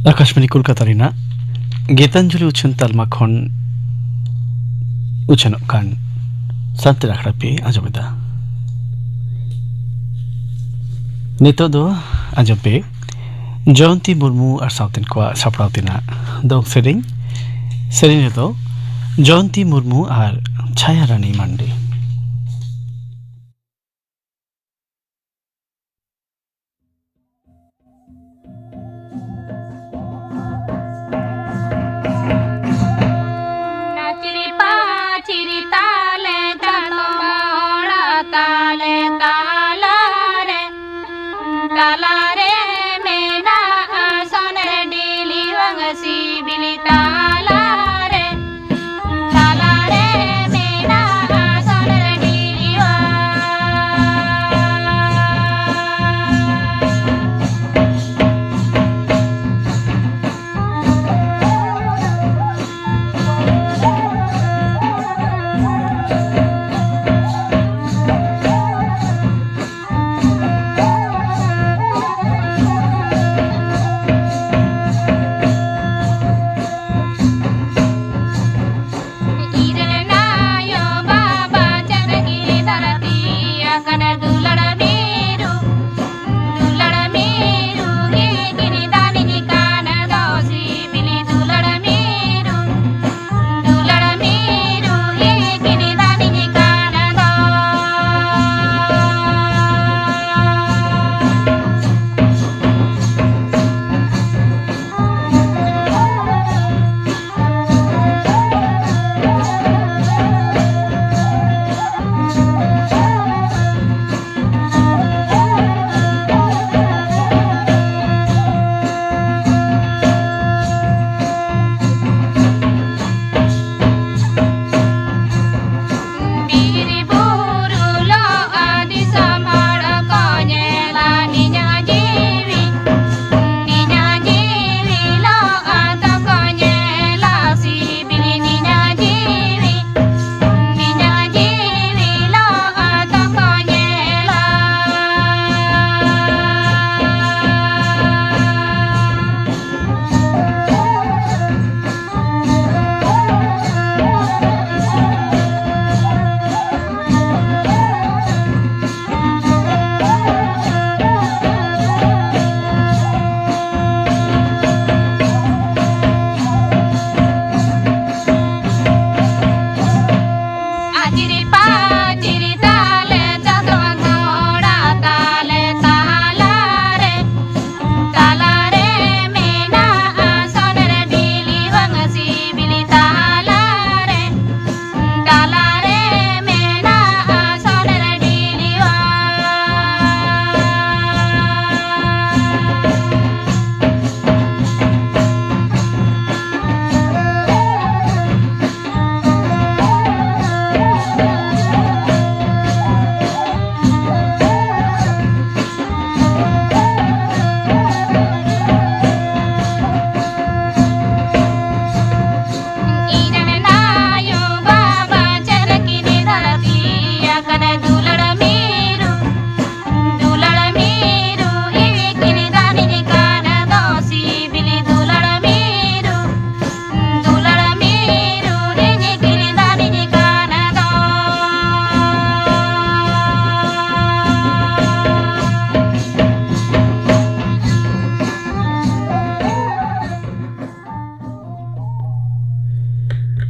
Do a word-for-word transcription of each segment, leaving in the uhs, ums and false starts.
ᱟᱠᱟᱥᱵᱟᱬᱤ ᱠᱳᱞᱠᱟᱛᱟ ᱨᱮᱱᱟᱜ ᱜᱤᱛᱟᱧᱡᱚᱞᱤ ᱩᱪᱷᱟᱹᱱ ᱛᱟᱞᱢᱟ ᱠᱷᱚᱱ ᱩᱪᱷᱟᱹᱱᱚᱜ ᱠᱟᱱ ᱥᱟᱱᱛᱟᱲ ᱟᱠᱷᱲᱟ ᱯᱮ ᱟᱸᱡᱚᱢᱮᱫᱟ᱾ ᱱᱤᱛᱚᱜ ᱫᱚ ᱟᱸᱡᱚᱢ ᱯᱮ ᱡᱚᱭᱚᱱᱛᱤ ᱢᱩᱨᱢᱩ ᱟᱨ ᱥᱟᱶᱛᱮᱱ ᱠᱚᱣᱟᱜ ᱥᱟᱯᱲᱟᱣ ᱛᱮᱱᱟᱜ ᱫᱚᱝ ᱥᱮᱨᱮᱧ᱾ ᱥᱮᱨᱮᱧ ᱨᱮᱫᱚ ᱡᱚᱭᱚᱱᱛᱤ ᱢᱩᱨᱢᱩ ᱟᱨ ᱪᱷᱟᱭᱟ ᱨᱟᱱᱤ ᱢᱟᱱᱰᱤ᱾ ᱪᱤᱨᱤ ᱯᱟᱪᱤᱨᱤ ᱛᱟᱞᱮ ᱪᱟᱛᱚᱢ ᱚᱲᱟᱜ ᱛᱟᱞᱮ ᱛᱟᱞᱟᱨᱮ, ᱛᱟᱞᱟᱨᱮ ᱢᱮᱱᱟᱜᱼᱟ ᱥᱚᱱᱮᱨ ᱰᱤᱞᱤ ᱵᱟᱝ ᱥᱤᱵᱤᱞᱤ ᱛᱟᱞᱟᱨᱮ, ᱛᱟᱞᱟᱨᱮ ᱢᱮᱱᱟᱜᱼᱟ ᱥᱚᱱᱮᱨ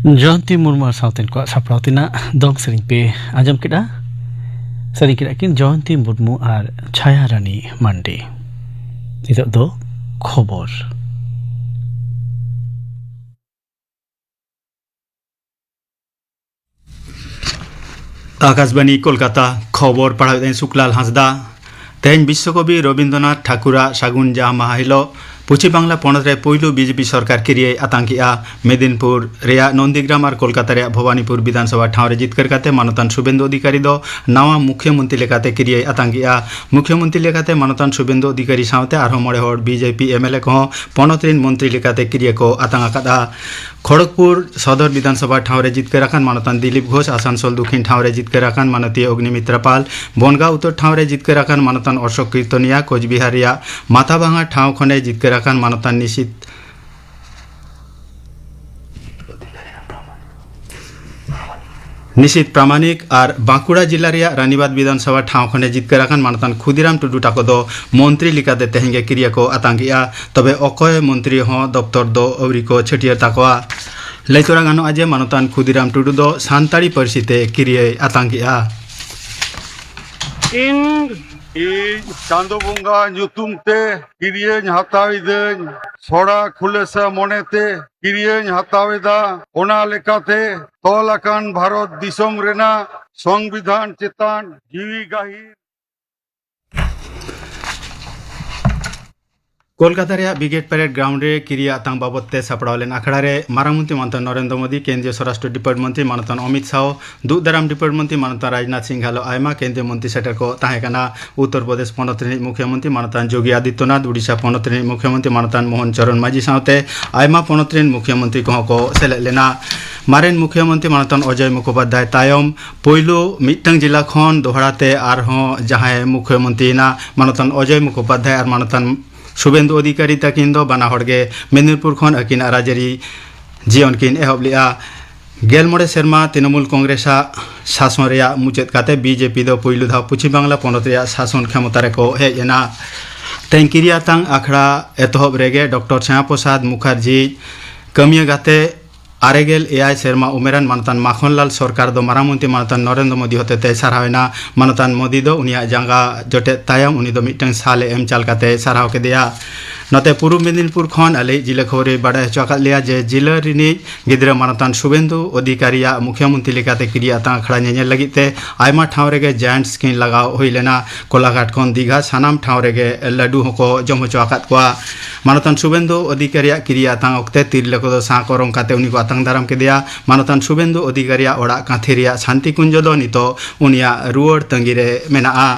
ᱡᱚᱭᱚᱱᱛᱤ ᱢᱩᱨᱢᱩ ᱟᱨ ᱥᱟᱶᱛᱮᱱ ᱠᱚᱣᱟᱜ ᱥᱟᱯᱲᱟᱣ ᱛᱮᱱᱟᱜ ᱫᱚᱝ ᱥᱮᱨᱮᱧ ᱯᱮ ᱟᱸᱡᱚᱢ ᱠᱮᱫᱟ᱾ ᱥᱮᱨᱮᱧ ᱠᱮᱫᱟ ᱠᱤᱱ ᱡᱚᱭᱚᱱᱛᱤ ᱢᱩᱨᱢᱩ ᱟᱨ ᱪᱷᱟᱭᱟ ᱨᱟᱱᱤ ᱢᱟᱱᱰᱤ᱾ ᱱᱤᱛᱚᱜ ᱫᱚ ᱠᱷᱚᱵᱚᱨ᱾ ᱟᱠᱟᱥᱵᱟᱱᱤ ᱠᱳᱞᱠᱟᱛᱟ, ᱠᱷᱚᱵᱚᱨ ᱯᱟᱲᱦᱟᱣᱮᱫᱟᱹᱧ ᱥᱩᱠᱞᱟᱞ ᱦᱟᱸᱥᱫᱟ᱾ ᱛᱮᱦᱮᱧ ᱵᱤᱥᱥᱚᱠᱚᱵᱤ ᱨᱚᱵᱤᱱᱫᱨᱚᱱᱟᱛᱷ ᱴᱷᱟᱠᱩᱨᱟᱜ ᱥᱟᱹᱜᱩᱱ ᱡᱟᱦᱟᱸ ᱢᱟᱦᱟ ᱦᱤᱞᱳᱜ ᱯᱚᱪᱷᱤᱢ ᱵᱟᱝᱞᱟ ᱯᱚᱱᱚᱛ ᱨᱮ ᱯᱩᱭᱞᱩ ᱵᱤᱡᱮᱯᱤ ᱥᱚᱨᱠᱟᱨ ᱠᱤᱨᱤᱭᱟᱹᱭ ᱟᱛᱟᱝ ᱠᱮᱫᱼᱟ᱾ ᱢᱮᱫᱤᱱᱯᱩᱨ ᱨᱮᱭᱟᱜ ᱱᱚᱱᱫᱤᱜᱨᱟᱢ ᱟᱨ ᱠᱳᱞᱠᱟᱛᱟ ᱨᱮᱭᱟᱜ ᱵᱷᱚᱵᱟᱱᱤᱯᱩᱨ ᱵᱤᱫᱷᱟᱱᱥᱚᱵᱷᱟ ᱴᱷᱟᱶ ᱨᱮ ᱡᱤᱛᱠᱟᱹᱨ ᱠᱟᱛᱮ ᱢᱟᱱᱚᱛᱟᱱ ᱥᱩᱵᱮᱱᱫᱩ ᱚᱫᱷᱤᱠᱟᱨᱤ ᱫᱚ ᱱᱟᱣᱟ ᱢᱩᱠᱷᱭᱟᱹ ᱢᱚᱱᱛᱨᱤ ᱞᱮᱠᱟᱛᱮ ᱠᱤᱨᱤᱭᱟᱹᱭ ᱟᱛᱟᱝ ᱠᱮᱫᱼᱟ᱾ ᱢᱩᱠᱷᱭᱟᱹ ᱢᱚᱱᱛᱨᱤ ᱞᱮᱠᱟᱛᱮ ᱢᱟᱱᱚᱛᱟᱱ ᱥᱩᱵᱮᱱᱫᱩ ᱚᱫᱷᱤᱠᱟᱨᱤ ᱥᱟᱶᱛᱮ ᱟᱨᱦᱚᱸ ᱢᱚᱬᱮ ᱦᱚᱲ ᱵᱤᱡᱮᱯᱤ ᱮᱢᱮᱞᱮ ᱠᱚᱦᱚᱸ ᱯᱚᱱᱚᱛ ᱨᱤᱱ ᱢᱚᱱᱛᱨᱤ ᱞᱮᱠᱟᱛᱮ ᱠᱤᱨᱤᱭᱟᱹ ᱠᱚ ᱟᱛᱟᱝ ᱟᱠᱟᱫᱼᱟ᱾ ᱠᱷᱚᱲᱚᱜᱽᱯᱩᱨ ᱥᱚᱫᱚᱨ ᱵᱤᱫᱷᱟᱱᱥᱚᱵᱷᱟ ᱴᱷᱟᱶ ᱨᱮ ᱡᱤᱛᱠᱟᱹᱨ ᱟᱠᱟᱱ ᱢᱟᱱᱚᱛᱟᱱ ᱫᱤᱞᱤᱯ ᱜᱷᱳᱥ, ᱟᱥᱟᱱᱥᱳᱞ ᱫᱚᱠᱷᱤᱱ ᱴᱷᱟᱶ ᱨᱮ ᱡᱤᱛᱠᱟᱹᱨ ᱟᱠᱟᱱ ᱢᱟᱱᱚᱛᱤᱭᱟᱹ ᱚᱜᱽᱱᱤᱢᱤᱛᱨᱟ ᱯᱟᱞ, ᱵᱚᱱᱜᱟ ᱩᱛᱚᱨ ᱴᱷᱟᱶ ᱨᱮ ᱡᱤᱛᱠᱟᱹᱨ ᱟᱠᱟᱱ ᱢᱟᱱᱚᱛᱟᱱ ᱚᱥᱳᱠ ᱠᱤᱨᱛᱚᱱᱤᱭᱟ, ᱠᱳᱪᱵᱤᱦᱟᱨ ᱨᱮᱭᱟᱜ ᱢᱟᱛᱟᱵᱷᱟᱝᱟ ᱴᱷᱟᱶ ᱠᱷᱚᱱᱮ ᱡᱤᱛᱠᱟᱹᱨ ᱟᱠᱟᱱ ᱢᱟᱱᱚᱛᱟᱱ ᱱᱤᱥᱤᱛ ᱱᱤᱥᱤᱛ ᱯᱨᱟᱢᱟᱱᱤᱠ ᱟᱨ ᱵᱟᱸᱠᱩᱲᱟ ᱡᱤᱞᱟ ᱨᱮᱭᱟᱜ ᱨᱟᱱᱤᱵᱟᱸᱫᱽ ᱵᱤᱫᱷᱟᱱᱥᱚᱵᱷᱟ ᱴᱷᱟᱶ ᱠᱷᱚᱱᱮ ᱡᱤᱛᱠᱟᱹᱨ ᱟᱠᱟᱱ ᱢᱟᱱᱚᱛᱟᱱ ᱠᱷᱩᱫᱤᱨᱟᱢ ᱴᱩᱰᱩ ᱛᱟᱠᱚ ᱫᱚ ᱢᱚᱱᱛᱨᱤ ᱞᱮᱠᱟᱛᱮ ᱛᱮᱦᱮᱧ ᱜᱮ ᱠᱤᱨᱤᱭᱟᱹ ᱠᱚ ᱟᱛᱟᱝ ᱠᱮᱫᱼᱟ᱾ ᱛᱚᱵᱮ ᱚᱠᱚᱭ ᱢᱚᱱᱛᱨᱤ ᱦᱚᱸ ᱫᱚᱯᱛᱚᱨ ᱫᱚ ᱟᱹᱣᱨᱤ ᱠᱚ ᱪᱷᱟᱹᱴᱭᱟᱹᱨ ᱛᱟᱠᱚᱣᱟ᱾ ᱞᱟᱹᱭ ᱛᱚᱨᱟ ᱜᱟᱱᱚᱜᱼᱟ ᱡᱮ ᱢᱟᱱᱚᱛᱟᱱ ᱠᱷᱩᱫᱤᱨᱟᱢ ᱴᱩᱰᱩ ᱫᱚ ᱥᱟᱱᱛᱟᱲᱤ ᱯᱟᱹᱨᱥᱤ ᱛᱮ ᱠᱤᱨᱤᱭᱟᱹᱭ ᱟᱛᱟᱝ ᱠᱮᱫᱼᱟ᱾ ᱤᱧ ᱤᱧ ᱪᱟᱸᱫᱚ ᱵᱚᱸᱜᱟ ᱧᱩᱛᱩᱢ ᱛᱮ ᱠᱤᱨᱤᱭᱟᱹᱧ ᱦᱟᱛᱟᱣ ᱤᱫᱟᱹᱧ, ᱥᱚᱲᱟ ᱠᱷᱩᱞᱟᱹᱥᱟ ᱢᱚᱱᱮ ᱛᱮ ᱠᱤᱨᱤᱭᱟᱹᱧ ᱦᱟᱛᱟᱣ ᱮᱫᱟ᱾ ᱚᱱᱟ ᱞᱮᱠᱟᱛᱮ ᱛᱚᱞ ᱟᱠᱟᱱ ᱵᱷᱟᱨᱚᱛ ᱫᱤᱥᱚᱢ ᱨᱮᱱᱟᱜ ᱥᱚᱝᱵᱤᱫᱷᱟᱱ ᱪᱮᱛᱟᱱ ᱡᱤᱣᱤ ᱜᱟᱹᱦᱤᱨ᱾ ᱠᱳᱞᱠᱟᱛᱟ ᱨᱮᱭᱟᱜ ᱵᱨᱤᱜᱮᱰ ᱯᱮᱨᱮᱰ ᱜᱨᱟᱣᱩᱱᱰ ᱨᱮ ᱠᱤᱨᱤᱭᱟᱹ ᱟᱛᱟᱝ ᱵᱟᱵᱚᱫ ᱛᱮ ᱥᱟᱯᱲᱟᱣ ᱞᱮᱱ ᱟᱠᱷᱲᱟ ᱨᱮ ᱢᱟᱨᱟᱝ ᱢᱚᱱᱛᱨᱤ ᱢᱟᱱᱚᱛᱟᱱ ᱱᱚᱨᱮᱱᱫᱨᱚ ᱢᱳᱫᱤ, ᱠᱮᱱᱫᱨᱤᱭᱚ ᱥᱚᱨᱟᱥᱴᱨᱚ ᱰᱤᱯᱟᱨᱴᱢᱮᱱᱴ ᱢᱚᱱᱛᱨᱤ ᱢᱟᱱᱚᱛᱟᱱ ᱚᱢᱤᱛ ᱥᱟᱦᱚ, ᱫᱩᱜ ᱫᱟᱨᱟᱢ ᱰᱤᱯᱟᱨᱴᱢᱮᱱᱴ ᱢᱚᱱᱛᱨᱤ ᱢᱟᱱᱚᱛᱟᱱ ᱨᱟᱡᱽᱱᱟᱛᱷ ᱥᱤᱝ ᱟᱨᱦᱚᱸ ᱟᱭᱢᱟ ᱠᱮᱱᱫᱨᱤᱭᱚ ᱢᱚᱱᱛᱨᱤ ᱥᱮᱴᱮᱨ ᱠᱚ ᱛᱟᱦᱮᱸ ᱠᱟᱱᱟ᱾ ᱩᱛᱛᱚᱨ ᱯᱨᱚᱫᱮᱥ ᱯᱚᱱᱚᱛ ᱨᱤᱱᱤᱡ ᱢᱩᱠᱷᱭᱟᱹ ᱢᱚᱱᱛᱨᱤ ᱢᱟᱱᱚᱛᱟᱱ ᱡᱳᱜᱤ ᱟᱫᱤᱛᱭᱚᱱᱟᱛᱷ, ᱳᱰᱤᱥᱟ ᱯᱚᱱᱚᱛ ᱨᱤᱱᱤᱡ ᱢᱩᱠᱷᱭᱟᱹ ᱢᱚᱱᱛᱨᱤ ᱢᱟᱱᱚᱛᱟᱱ ᱢᱳᱦᱚᱱ ᱪᱚᱨᱚᱱ ᱢᱟᱹᱡᱷᱤ ᱥᱟᱶᱛᱮ ᱟᱭᱢᱟ ᱯᱚᱱᱚᱛ ᱨᱤᱱ ᱢᱩᱠᱷᱭᱟᱹ ᱢᱚᱱᱛᱨᱤ ᱠᱚᱦᱚᱸ ᱠᱚ ᱥᱮᱞᱮᱫ ᱞᱮᱱᱟ᱾ ᱢᱟᱨᱮᱱ ᱢᱩᱠᱷᱭᱟᱹ ᱢᱚᱱᱛᱨᱤ ᱢᱟᱱᱚᱛᱟᱱ ᱚᱡᱚᱭ ᱢᱩᱠᱷᱳᱯᱟᱫᱽᱫᱷᱟᱭ ᱛᱟᱭᱚᱢ ᱯᱳᱭᱞᱳ ᱢᱤᱫᱴᱟᱝ ᱡᱮᱞᱟ ᱠᱷᱚᱱ ᱫᱚᱦᱲᱟ ᱛᱮ ᱟᱨᱦᱚᱸ ᱡᱟᱦᱟᱸᱭ ᱢᱩᱠᱷᱭᱟᱹ ᱢᱚᱱᱛᱨᱤᱭᱮᱱᱟ, ᱢᱟᱱᱚᱛᱟᱱ ᱚᱡᱚᱭ ᱢᱩᱠᱷᱳᱯᱟᱫᱽᱫᱷᱟᱭ ᱟᱨ ᱢᱟᱱᱚᱛᱟᱱ ᱥᱩᱵᱮᱱᱫᱩ ᱚᱫᱷᱤᱠᱟᱨᱤ ᱛᱟᱹᱠᱤᱱ ᱫᱚ ᱵᱟᱱᱟ ᱦᱚᱲ ᱜᱮ ᱢᱮᱫᱤᱱᱯᱩᱨ ᱠᱷᱚᱱ ᱟᱹᱠᱤᱱᱟᱜ ᱨᱟᱡᱽᱟᱹᱨᱤ ᱡᱤᱭᱚᱱ ᱠᱤᱱ ᱮᱦᱚᱵ ᱞᱮᱫᱼᱟ᱾ ᱜᱮᱞ ᱢᱚᱬᱮ ᱥᱮᱨᱢᱟ ᱛᱨᱤᱱᱚᱢᱩᱞ ᱠᱚᱝᱜᱨᱮᱥᱟᱜ ᱥᱟᱥᱚᱱ ᱨᱮᱭᱟᱜ ᱢᱩᱪᱟᱹᱫ ᱠᱟᱛᱮ ᱵᱤᱡᱮᱯᱤ ᱫᱚ ᱯᱩᱭᱞᱩ ᱫᱷᱟᱣ ᱯᱚᱪᱷᱤᱢ ᱵᱟᱝᱞᱟ ᱯᱚᱱᱚᱛ ᱨᱮᱭᱟᱜ ᱥᱟᱥᱚᱱ ᱠᱷᱮᱢᱚᱛᱟ ᱨᱮᱠᱚ ᱦᱮᱡ ᱮᱱᱟ᱾ ᱛᱮᱦᱮᱧ ᱠᱤᱨᱤᱭᱟᱹ ᱟᱛᱟᱝ ᱟᱠᱷᱲᱟ ᱮᱛᱚᱦᱚᱵ ᱨᱮᱜᱮ ᱰᱚᱠᱴᱚᱨ ᱥᱭᱟᱢᱟ ᱯᱨᱚᱥᱟᱫᱽ ᱢᱩᱠᱷᱟᱨᱡᱤ ᱠᱟᱹᱢᱤᱭᱟᱹ ᱜᱟᱛᱮ ᱟᱨᱮ ᱜᱮᱞ ᱮᱭᱟᱭ ᱥᱮᱨᱢᱟ ᱩᱢᱮᱨᱟᱱ ᱢᱟᱱᱚᱛᱟᱱ ᱢᱟᱠᱷᱚᱱᱞᱟᱞ ᱥᱚᱨᱠᱟᱨ ᱫᱚ ᱢᱟᱨᱟᱝ ᱢᱚᱱᱛᱨᱤ ᱢᱟᱱᱚᱛᱟᱱ ᱱᱚᱨᱮᱱᱫᱨᱚ ᱢᱳᱫᱤ ᱦᱚᱛᱮᱛᱮ ᱥᱟᱨᱦᱟᱣ ᱮᱱᱟ᱾ ᱢᱟᱱᱚᱛᱟᱱ ᱢᱳᱫᱤ ᱫᱚ ᱩᱱᱤᱭᱟᱜ ᱡᱟᱸᱜᱟ ᱡᱚᱴᱮᱫ ᱛᱟᱭᱚᱢ ᱩᱱᱤ ᱫᱚ ᱢᱤᱫᱴᱟᱝ ᱥᱟᱞ ᱮ ᱮᱢ ᱪᱟᱞ ᱠᱟᱛᱮ ᱥᱟᱨᱦᱟᱣ ᱠᱮᱫᱮᱭᱟ᱾ ᱱᱚᱛᱮ ᱯᱩᱨᱩᱵ ᱢᱮᱫᱤᱱᱤᱯᱩᱨ ᱠᱷᱚᱱ ᱟᱞᱮᱭᱤᱡ ᱡᱤᱞᱟᱹ ᱠᱷᱚᱵᱚᱨᱤᱭ ᱵᱟᱰᱟᱭ ᱦᱚᱪᱚ ᱟᱠᱟᱫ ᱞᱮᱭᱟ ᱡᱮ ᱡᱤᱞᱟᱹ ᱨᱤᱱᱤᱡ ᱜᱤᱫᱽᱨᱟᱹ ᱢᱟᱱᱚᱛᱟᱱ ᱥᱩᱵᱮᱱᱫᱩ ᱚᱫᱷᱤᱠᱟᱨᱤᱭᱟᱜ ᱢᱩᱠᱷᱭᱟᱹ ᱢᱚᱱᱛᱨᱤ ᱞᱮᱠᱟᱛᱮ ᱠᱤᱨᱤᱭᱟᱜ ᱟᱛᱟᱝ ᱟᱠᱷᱲᱟ ᱧᱮᱧᱮᱞ ᱞᱟᱹᱜᱤᱫ ᱛᱮ ᱟᱭᱢᱟ ᱴᱷᱟᱶ ᱨᱮᱜᱮ ᱡᱟᱭᱮᱱᱴ ᱥᱠᱨᱤᱱ ᱞᱟᱜᱟᱣ ᱦᱩᱭ ᱞᱮᱱᱟ᱾ ᱠᱚᱞᱟᱜᱷᱟᱴ ᱠᱷᱚᱱ ᱫᱤᱜᱷᱟ ᱥᱟᱱᱟᱢ ᱴᱷᱟᱶ ᱨᱮᱜᱮ ᱞᱟᱹᱰᱩ ᱦᱚᱸᱠᱚ ᱡᱚᱢ ᱦᱚᱪᱚ ᱟᱠᱟᱫ ᱠᱚᱣᱟ᱾ ᱢᱟᱱᱚᱛᱟᱱ ᱥᱩᱵᱮᱱᱫᱩ ᱚᱫᱷᱤᱠᱟᱨᱤᱭᱟᱜ ᱠᱤᱨᱤᱭᱟᱜ ᱟᱛᱟᱝ ᱚᱠᱛᱮ ᱛᱤᱨᱞᱟᱹ ᱠᱚᱫᱚ ᱥᱟᱸᱠ ᱚᱨᱚᱝ ᱠᱟᱛᱮ ᱩᱱᱤ ᱠᱚ ᱟᱛᱟᱝ ᱫᱟᱨᱟᱢ ᱠᱮᱫᱮᱭᱟ᱾ ᱢᱟᱱᱚᱛᱟᱱ ᱥᱩᱵᱮᱱᱫᱩ ᱚᱫᱷᱤᱠᱟᱨᱤᱭᱟᱜ ᱚᱲᱟᱜ ᱠᱟᱸᱛᱷᱤ ᱨᱮᱭᱟᱜ ᱥᱟᱱᱛᱤ ᱠᱩᱧᱡᱚ ᱫᱚ ᱱᱤᱛᱚᱜ ᱩᱱᱤᱭᱟᱜ ᱨᱩᱣᱟᱹᱲ ᱛᱟᱺᱜᱤ ᱨᱮ ᱢᱮᱱᱟᱜᱼᱟ᱾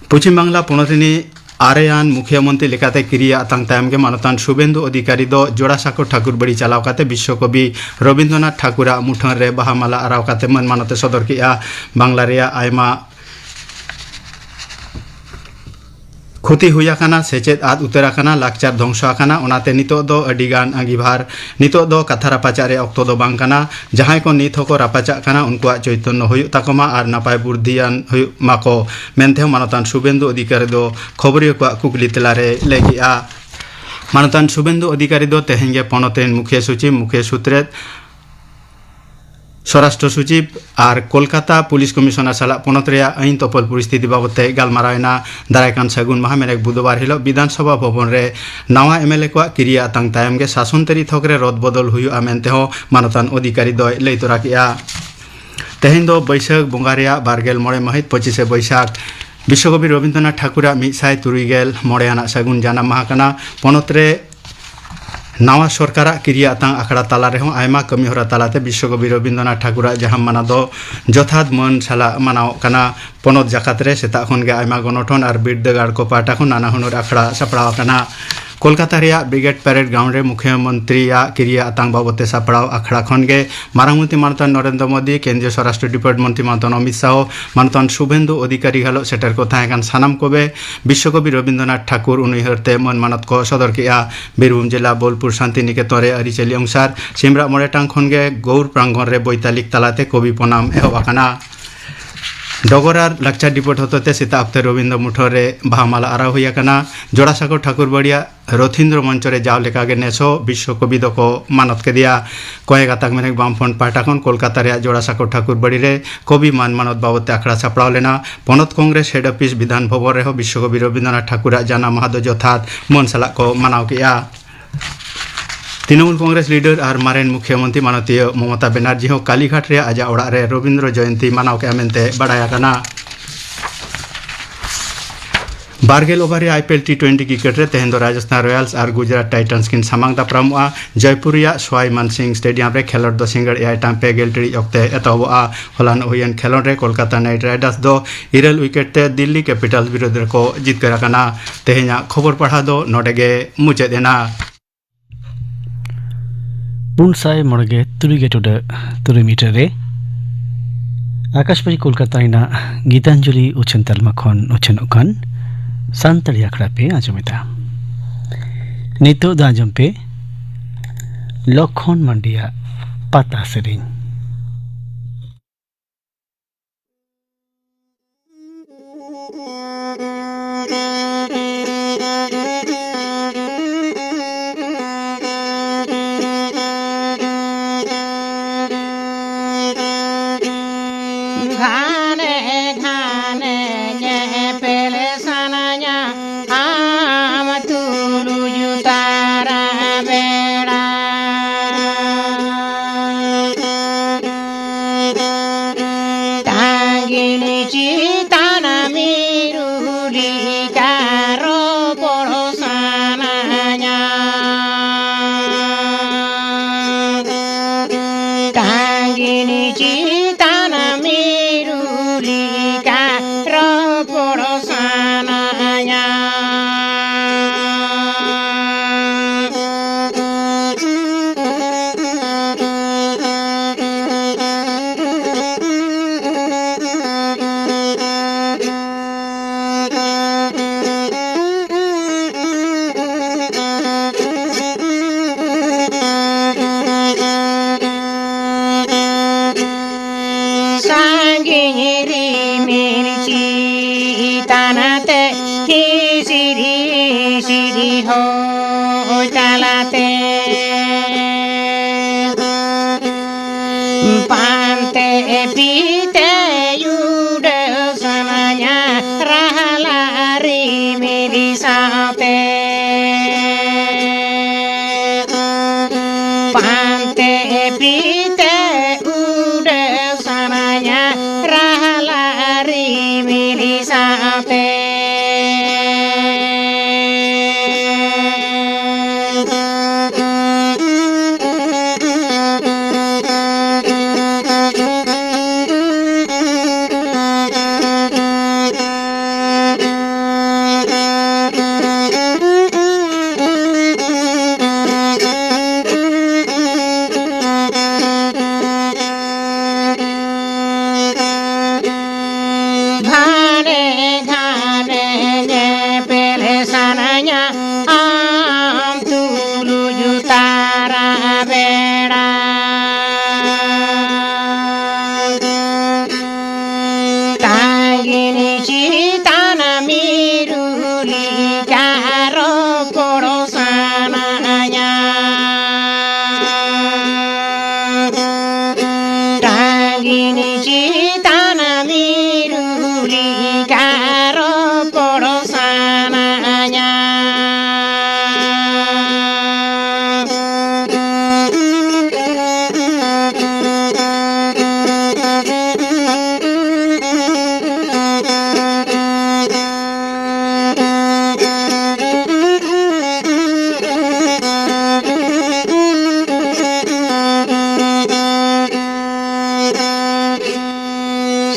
ᱯᱚᱪᱷᱤᱢ ᱵᱟᱝᱞᱟ ᱯᱚᱱᱚᱛ ᱨᱤᱱᱤᱡ ᱟᱨᱮᱭᱟᱱ ᱢᱩᱠᱷᱭᱟᱹ ᱢᱚᱱᱛᱨᱤ ᱞᱮᱠᱟᱛᱮ ᱠᱤᱨᱤᱭᱟᱜ ᱟᱛᱟᱝ ᱛᱟᱭᱚᱢ ᱜᱮ ᱢᱟᱱᱚᱛᱟᱱ ᱥᱩᱵᱮᱱᱫᱩ ᱚᱫᱷᱤᱠᱟᱨᱤ ᱫᱚ ᱡᱳᱲᱟᱥᱟᱠᱳ ᱴᱷᱟᱠᱩᱨ ᱵᱟᱲᱤ ᱪᱟᱞᱟᱣ ᱠᱟᱛᱮ ᱵᱤᱥᱥᱚᱠᱚᱵᱤ ᱨᱚᱵᱤᱱᱫᱨᱚᱱᱟᱛᱷ ᱴᱷᱟᱠᱩᱨᱟᱜ ᱢᱩᱴᱷᱟᱹᱱ ᱨᱮ ᱵᱟᱦᱟ ᱢᱟᱞᱟ ᱟᱨᱟᱣ ᱠᱟᱛᱮ ᱢᱟᱹᱱ ᱢᱟᱱᱚᱛ ᱮ ᱥᱚᱫᱚᱨ ᱠᱮᱫᱼᱟ᱾ ᱵᱟᱝᱞᱟ ᱨᱮᱭᱟᱜ ᱟᱭᱢᱟ ᱠᱷᱚᱛᱤ ᱦᱩᱭ ᱟᱠᱟᱱᱟ, ᱥᱮᱪᱮᱫ ᱟᱫ ᱩᱛᱟᱹᱨ ᱟᱠᱟᱱᱟ, ᱞᱟᱠᱪᱟᱨ ᱫᱷᱚᱝᱥᱚ ᱟᱠᱟᱱᱟ, ᱚᱱᱟᱛᱮ ᱱᱤᱛᱚᱜ ᱫᱚ ᱟᱹᱰᱤ ᱜᱟᱱ ᱟᱸᱜᱤᱵᱷᱟᱨ, ᱱᱤᱛᱚᱜ ᱫᱚ ᱠᱟᱛᱷᱟ ᱨᱟᱯᱟᱪᱟᱜ ᱨᱮ ᱚᱠᱛᱚ ᱫᱚ ᱵᱟᱝ ᱠᱟᱱᱟ᱾ ᱡᱟᱦᱟᱸᱭ ᱠᱚ ᱱᱤᱛ ᱦᱚᱸᱠᱚ ᱨᱟᱯᱟᱪᱟᱜ ᱠᱟᱱᱟ, ᱩᱱᱠᱩᱣᱟᱜ ᱪᱳᱭᱛᱚᱱᱱᱚ ᱦᱩᱭᱩᱜ ᱛᱟᱠᱚ ᱢᱟ ᱟᱨ ᱱᱟᱯᱟᱭ ᱵᱩᱨᱫᱷᱤᱭᱟᱱ ᱦᱩᱭᱩᱜ ᱢᱟᱠᱚ ᱢᱮᱱᱛᱮ ᱦᱚᱸ ᱢᱟᱱᱚᱛᱟᱱ ᱥᱩᱵᱮᱱᱫᱩ ᱚᱫᱷᱤᱠᱟᱨᱤ ᱫᱚ ᱠᱷᱚᱵᱚᱨᱤᱭᱟᱹ ᱠᱚᱣᱟᱜ ᱠᱩᱠᱞᱤ ᱛᱮᱞᱟᱨᱮ ᱞᱟᱹᱭ ᱠᱮᱫᱼᱟ᱾ ᱢᱟᱱᱚᱛᱟᱱ ᱥᱩᱵᱮᱱᱫᱩ ᱚᱫᱷᱤᱠᱟᱨᱤ ᱫᱚ ᱛᱮᱦᱮᱧ ᱜᱮ ᱯᱚᱱᱚᱛ ᱨᱮᱱ ᱢᱩᱠᱷᱭᱟᱹ ᱥᱚᱪᱤᱵᱽ, ᱢᱩᱠᱷᱭᱟᱹ ᱥᱩᱛᱨᱮᱛ, ᱥᱚᱨᱟᱥᱴᱨᱚ ᱥᱚᱪᱤᱵᱽ ᱟᱨ ᱠᱳᱞᱠᱟᱛᱟ ᱯᱩᱞᱤᱥ ᱠᱚᱢᱤᱥᱚᱱᱟᱨ ᱥᱟᱞᱟᱜ ᱯᱚᱱᱚᱛ ᱨᱮᱭᱟᱜ ᱟᱹᱭᱤᱱ ᱛᱚᱯᱚᱞ ᱯᱚᱨᱤᱥᱛᱷᱤᱛᱤ ᱵᱟᱵᱚᱛ ᱛᱮ ᱜᱟᱞᱢᱟᱨᱟᱣ ᱮᱱᱟ᱾ ᱫᱟᱨᱟᱭ ᱠᱟᱱ ᱥᱟᱹᱜᱩᱱ ᱢᱟᱦᱟ ᱢᱮᱱᱮᱠ ᱵᱩᱫᱷᱵᱟᱨ ᱦᱤᱞᱚᱜ ᱵᱤᱫᱷᱟᱱ ᱥᱚᱵᱷᱟ ᱵᱷᱚᱵᱚᱱ ᱨᱮ ᱱᱟᱣᱟ ᱮᱢ ᱮᱞ ᱮ ᱠᱚᱣᱟᱜ ᱠᱤᱨᱤᱭᱟᱜ ᱟᱛᱟᱝ ᱛᱟᱭᱚᱢ ᱜᱮ ᱥᱟᱥᱚᱱ ᱛᱟᱹᱨᱤ ᱛᱷᱚᱠ ᱨᱮ ᱨᱚᱫ ᱵᱚᱫᱚᱞ ᱦᱩᱭᱩᱜᱼᱟ ᱢᱮᱱᱛᱮ ᱦᱚᱸ ᱢᱟᱱᱚᱛᱟᱱ ᱚᱫᱷᱤᱠᱟᱨᱤ ᱫᱚᱭ ᱞᱟᱹᱭ ᱛᱚᱨᱟ ᱠᱮᱫᱼᱟ᱾ ᱛᱮᱦᱮᱧ ᱫᱚ ᱵᱟᱹᱭᱥᱟᱹᱠᱷ ᱵᱚᱸᱜᱟ ᱨᱮᱭᱟᱜ ᱵᱟᱨ ᱜᱮᱞ ᱢᱚᱬᱮ ᱢᱟᱹᱦᱤᱛ, ᱯᱚᱸᱪᱤᱥᱮ ᱵᱟᱹᱭᱥᱟᱹᱠᱷ᱾ ᱵᱤᱥᱥᱚᱠᱚᱵᱤ ᱨᱚᱵᱤᱱᱫᱨᱚᱱᱟᱛᱷ ᱴᱷᱟᱠᱩᱨᱟᱜ ᱢᱤᱫ ᱥᱟᱭ ᱛᱩᱨᱩᱭ ᱜᱮᱞ ᱢᱚᱬᱮ ᱟᱱᱟᱜ ᱥᱟᱹᱜᱩᱱ ᱡᱟᱱᱟᱢ ᱢᱟᱦᱟ ᱠᱟᱱᱟ᱾ ᱯᱚᱱᱚᱛ ᱨᱮ ᱱᱟᱣᱟ ᱥᱚᱨᱠᱟᱨᱟᱜ ᱠᱤᱨᱤᱭᱟᱜ ᱟᱛᱟᱝ ᱟᱠᱷᱲᱟ ᱛᱟᱞᱟ ᱨᱮᱦᱚᱸ ᱟᱭᱢᱟ ᱠᱟᱹᱢᱤ ᱦᱚᱨᱟ ᱛᱟᱞᱟᱛᱮ ᱵᱤᱥᱥᱚᱠᱚᱵᱤ ᱨᱚᱵᱤᱱᱫᱨᱚᱱᱟᱛᱷ ᱴᱷᱟᱠᱩᱨᱟᱜ ᱡᱟᱦᱟᱸ ᱢᱟᱱᱟ ᱫᱚ ᱡᱚᱛᱷᱟᱛ ᱢᱟᱹᱱ ᱥᱟᱞᱟᱜ ᱢᱟᱱᱟᱣᱚᱜ ᱠᱟᱱᱟ᱾ ᱯᱚᱱᱚᱛ ᱡᱟᱠᱟᱛ ᱨᱮ ᱥᱮᱛᱟᱜ ᱠᱷᱚᱱ ᱜᱮ ᱟᱭᱢᱟ ᱜᱚᱱᱚᱴᱷᱚᱱ ᱟᱨ ᱵᱤᱨᱫᱟᱹᱜᱟᱲ ᱠᱚ ᱯᱟᱦᱴᱟ ᱠᱷᱚᱱ ᱱᱟᱱᱟ ᱦᱩᱱᱟᱹᱨ ᱟᱠᱷᱲᱟ ᱥᱟᱯᱲᱟᱣ ᱟᱠᱟᱱᱟ᱾ ᱠᱳᱞᱠᱟᱛᱟ ᱨᱮᱭᱟᱜ ᱵᱨᱤᱜᱮᱰ ᱯᱮᱨᱮᱰ ᱜᱨᱟᱣᱩᱱᱰ ᱨᱮ ᱢᱩᱠᱷᱭᱟᱹ ᱢᱚᱱᱛᱨᱤᱭᱟᱜ ᱠᱤᱨᱤᱭᱟᱜ ᱟᱛᱟᱝ ᱵᱟᱵᱚᱛ ᱛᱮ ᱥᱟᱯᱲᱟᱣ ᱟᱠᱷᱲᱟ ᱠᱷᱚᱱ ᱜᱮ ᱢᱟᱨᱟᱝ ᱢᱚᱱᱛᱨᱤ ᱢᱟᱱᱚᱛᱟᱱ ᱱᱚᱨᱮᱱᱫᱨᱚ ᱢᱳᱫᱤ, ᱠᱮᱱᱫᱨᱤᱭᱚ ᱥᱚᱨᱟᱥᱴᱨᱚ ᱰᱤᱯᱟᱨᱴᱢᱮᱱᱴ ᱢᱚᱱᱛᱨᱤ ᱢᱟᱱᱚᱛᱟᱱ ᱚᱢᱤᱛ ᱥᱟᱦᱚ, ᱢᱟᱱᱚᱛᱟᱱ ᱥᱩᱵᱷᱮᱱᱫᱩ ᱚᱫᱷᱤᱠᱟᱨᱤ ᱜᱷᱟᱞᱚᱜ ᱥᱮᱴᱮᱨ ᱠᱚ ᱛᱟᱦᱮᱸ ᱠᱟᱱ ᱥᱟᱱᱟᱢ ᱠᱚᱜᱮ ᱵᱤᱥᱥᱚᱠᱚᱵᱤ ᱨᱚᱵᱤᱱᱫᱨᱚᱱᱟᱛᱷ ᱴᱷᱟᱠᱩᱨ ᱩᱱᱩᱭᱦᱟᱹᱨ ᱛᱮ ᱢᱟᱹᱱ ᱢᱟᱱᱚᱛ ᱠᱚ ᱥᱚᱫᱚᱨ ᱠᱮᱫᱼᱟ᱾ ᱵᱤᱨᱵᱷᱩᱢ ᱡᱮᱞᱟ ᱵᱳᱞᱯᱩᱨ ᱥᱟᱱᱛᱤᱱᱤᱠᱮᱛᱚᱱ ᱨᱮ ᱟᱹᱨᱤᱪᱟᱹᱞᱤ ᱚᱝᱥᱟᱨ ᱥᱤᱢᱨᱟᱜ ᱢᱚᱬᱮ ᱴᱟᱝ ᱠᱷᱚᱱ ᱜᱮ ᱜᱳᱣᱨ ᱯᱨᱟᱝᱜᱚᱱ ᱨᱮ ᱵᱳᱭᱛᱟᱞᱤᱠ ᱛᱟᱞᱟᱛᱮ ᱠᱚᱵᱤ ᱯᱚᱱᱟᱢ ᱮᱦᱚᱵ ᱟᱠᱟᱱᱟ᱾ ᱰᱚᱜᱚᱨ ᱟᱨ ᱞᱟᱠᱪᱟᱨ ᱰᱤᱯᱳᱨᱴ ᱦᱚᱛᱮᱛᱮ ᱥᱮᱛᱟᱜ ᱚᱠᱛᱮ ᱨᱚᱵᱤᱱᱫᱨᱚ ᱢᱩᱴᱷᱟᱹᱱ ᱨᱮ ᱵᱟᱦᱟ ᱢᱟᱞᱟ ᱟᱨᱟᱣ ᱦᱩᱭ ᱟᱠᱟᱱᱟ᱾ ᱡᱳᱲᱟᱥᱟᱠᱚᱨ ᱴᱷᱟᱠᱩᱨ ᱵᱟᱲᱤᱭᱟᱜ ᱨᱚᱛᱷᱤᱱᱫᱨᱚ ᱢᱚᱧᱪᱚ ᱨᱮ ᱡᱟᱣ ᱞᱮᱠᱟᱜᱮ ᱱᱮᱥ ᱦᱚᱸ ᱵᱤᱥᱥᱚ ᱠᱚᱵᱤ ᱫᱚᱠᱚ ᱢᱟᱱᱚᱛ ᱠᱮᱫᱮᱭᱟ᱾ ᱠᱚᱭᱮ ᱜᱟᱛᱟᱠ ᱢᱮᱱᱮᱠ ᱵᱟᱢᱯᱷᱨᱚᱱᱴ ᱯᱟᱦᱴᱟ ᱠᱷᱚᱱ ᱠᱳᱞᱠᱟᱛᱟ ᱨᱮᱭᱟᱜ ᱡᱳᱲᱟᱥᱟᱠᱚᱨ ᱴᱷᱟᱠᱩᱨ ᱵᱟᱲᱤ ᱨᱮ ᱠᱚᱵᱤ ᱢᱟᱱ ᱢᱟᱱᱚᱛ ᱵᱟᱵᱚᱛ ᱛᱮ ᱟᱠᱷᱲᱟ ᱥᱟᱯᱲᱟᱣ ᱞᱮᱱᱟ᱾ ᱯᱚᱱᱚᱛ ᱠᱚᱝᱜᱨᱮᱥ ᱦᱮᱰ ᱚᱯᱷᱤᱥ ᱵᱤᱫᱷᱟᱱ ᱵᱷᱚᱵᱚᱱ ᱨᱮᱦᱚᱸ ᱵᱤᱥᱥᱚ ᱠᱚᱵᱤ ᱨᱚᱵᱤᱱᱫᱨᱚᱱᱟᱛᱷ ᱴᱷᱟᱠᱩᱨᱟᱜ ᱡᱟᱱᱟᱢ ᱢᱟᱦᱟ ᱫᱚ ᱡᱚᱛᱷᱟᱛ ᱢᱟᱹᱱ ᱥᱟᱞᱟᱜ ᱠᱚ ᱢᱟᱱᱟᱣ ᱠᱮᱫᱼᱟ᱾ ᱛᱨᱤᱱᱚᱢᱩᱞ ᱠᱚᱝᱜᱨᱮᱥ ᱞᱤᱰᱟᱨ ᱟᱨ ᱢᱟᱨᱮᱱ ᱢᱩᱠᱷᱭᱟᱹᱢᱚᱱᱛᱨᱤ ᱢᱟᱱᱚᱛᱤᱭᱟᱹ ᱢᱚᱢᱚᱛᱟ ᱵᱮᱱᱟᱨᱡᱤ ᱦᱚᱸ ᱠᱟᱞᱤᱜᱷᱟᱴ ᱨᱮᱭᱟᱜ ᱟᱡᱟᱜ ᱚᱲᱟᱜ ᱨᱮ ᱨᱚᱵᱤᱱᱫᱨᱚ ᱡᱚᱭᱚᱱᱛᱤ ᱢᱟᱱᱟᱣ ᱠᱮᱫᱼᱟ ᱢᱮᱱᱛᱮ ᱵᱟᱰᱟᱭ ᱟᱠᱟᱱᱟ᱾ ᱵᱟᱨᱜᱮᱞ ᱳᱵᱷᱟᱨ ᱨᱮᱭᱟᱜ ᱟᱭᱯᱤᱮᱞ ᱴᱤ ᱴᱩᱭᱮᱱᱴᱤ ᱠᱨᱤᱠᱮᱴ ᱨᱮ ᱛᱮᱦᱮᱧ ᱫᱚ ᱨᱟᱡᱚᱥᱛᱷᱟᱱ ᱨᱚᱭᱟᱞᱥ ᱟᱨ ᱜᱩᱡᱽᱨᱟᱴ ᱴᱟᱭᱴᱟᱱᱥ ᱠᱤᱱ ᱥᱟᱢᱟᱝ ᱫᱟᱯᱨᱟᱢᱚᱜᱼᱟ᱾ ᱡᱚᱭᱯᱩᱨ ᱨᱮᱭᱟᱜ ᱥᱣᱟᱭ ᱢᱟᱱᱥᱤᱝ ᱥᱴᱮᱰᱤᱭᱟᱢ ᱨᱮ ᱠᱷᱮᱞᱚᱸᱰ ᱫᱚ ᱥᱤᱸᱜᱟᱹᱲ ᱮᱭᱟᱭ ᱴᱟᱲᱟᱝ ᱯᱮ ᱜᱮᱞ ᱴᱤᱲᱤᱡ ᱚᱠᱛᱮ ᱮᱛᱚᱦᱚᱵᱚᱜᱼᱟ᱾ ᱦᱚᱞᱟᱱᱚᱜ ᱦᱩᱭᱮᱱ ᱠᱷᱮᱞᱚᱸᱰ ᱨᱮ ᱠᱳᱞᱠᱟᱛᱟ ᱱᱟᱭᱤᱴ ᱨᱟᱭᱰᱟᱨᱥ ᱫᱚ ᱤᱨᱟᱹᱞ ᱩᱭᱠᱮᱴ ᱛᱮ ᱫᱤᱞᱞᱤ ᱠᱮᱯᱤᱴᱟᱞᱥ ᱵᱤᱨᱩᱫᱽ ᱨᱮᱠᱚ ᱡᱤᱛᱠᱟᱹᱨ ᱟᱠᱟᱱᱟ᱾ ᱛᱮᱦᱮᱧᱟᱜ ᱠᱷᱚᱵᱚᱨ ᱯᱟᱲᱦᱟᱣ ᱫᱚ ᱱᱚᱰᱮ ᱜᱮ ᱢᱩᱪᱟᱹᱫ ᱮᱱᱟ᱾ ᱯᱩᱱ ᱥᱟᱭ ᱢᱚᱬᱮ ᱜᱮᱞ ᱛᱩᱨᱩᱭ ᱜᱮᱞ ᱴᱩᱰᱟᱹᱜ ᱛᱩᱨᱩᱭ ᱢᱤᱴᱟᱨ ᱨᱮ ᱟᱠᱟᱥᱵᱟᱲᱤ ᱠᱳᱞᱠᱟᱛᱟ ᱨᱮᱱᱟᱜ ᱜᱤᱛᱟᱧᱡᱚᱞᱤ ᱩᱪᱷᱟᱹᱱ ᱛᱟᱞᱢᱟ ᱠᱷᱚᱱ ᱩᱪᱷᱟᱹᱱᱚᱜ ᱠᱟᱱ ᱥᱟᱱᱛᱟᱲᱤ ᱟᱠᱷᱲᱟ ᱯᱮ ᱟᱸᱡᱚᱢᱮᱫᱟ᱾ ᱱᱤᱛᱚᱜ ᱫᱚ ᱟᱸᱡᱚᱢ ᱯᱮ ᱞᱚᱠᱷᱚᱱ ᱢᱟᱱᱰᱤᱭᱟᱜ ᱯᱟᱛᱟ ᱥᱮᱨᱮᱧ᱾ ᱜᱷᱟᱱᱮ ᱜᱷᱟᱱᱮ ᱧᱮᱯᱮᱞ ᱥᱟᱱᱟᱧᱟ ᱟᱢ ᱛᱩᱞᱩᱡ ᱛᱟᱨᱟ ᱵᱮᱲᱟ᱾ ᱥᱤᱨᱤ ᱦᱚᱭ ᱛᱟᱞᱟᱛᱮ ᱯᱟᱱᱛᱮ ᱯᱤᱛᱮ ᱩᱰᱟᱹᱣ ᱥᱟᱱᱟᱧᱟ ᱨᱟᱦᱞᱟ ᱨᱤᱢᱤᱞ ᱥᱟᱶᱛᱮ᱾ ᱯᱟᱱᱛᱮ ᱯᱤᱛᱮ ᱩᱰᱟᱹᱣ ᱥᱟᱱᱟᱧᱟ ᱨᱟᱦᱞᱟ ᱨᱤᱢᱤᱞ ᱥᱟᱶᱛᱮ᱾ ᱜᱷᱟᱱᱮ ᱜᱷᱟᱱᱮ ᱧᱮᱯᱮᱞ ᱥᱟᱱᱟᱧᱟ ᱟᱢ ᱛᱩᱞᱩᱡ ᱛᱟᱨᱟ ᱵᱮᱲᱟ᱾ ᱛᱟᱺᱜᱤᱱ ᱪᱮᱛᱟᱱ ᱢᱤᱨᱩ ᱞᱮᱠᱟ ᱨᱚᱯᱚᱲ ᱥᱟᱱᱟᱧᱟ᱾ ᱴᱟᱺᱜᱤᱱ ᱪᱮᱛᱟᱱ ᱢᱤᱨᱩ ᱞᱮᱠᱟ ᱨᱚᱯᱚᱲ ᱥᱟᱱᱟᱧᱟ᱾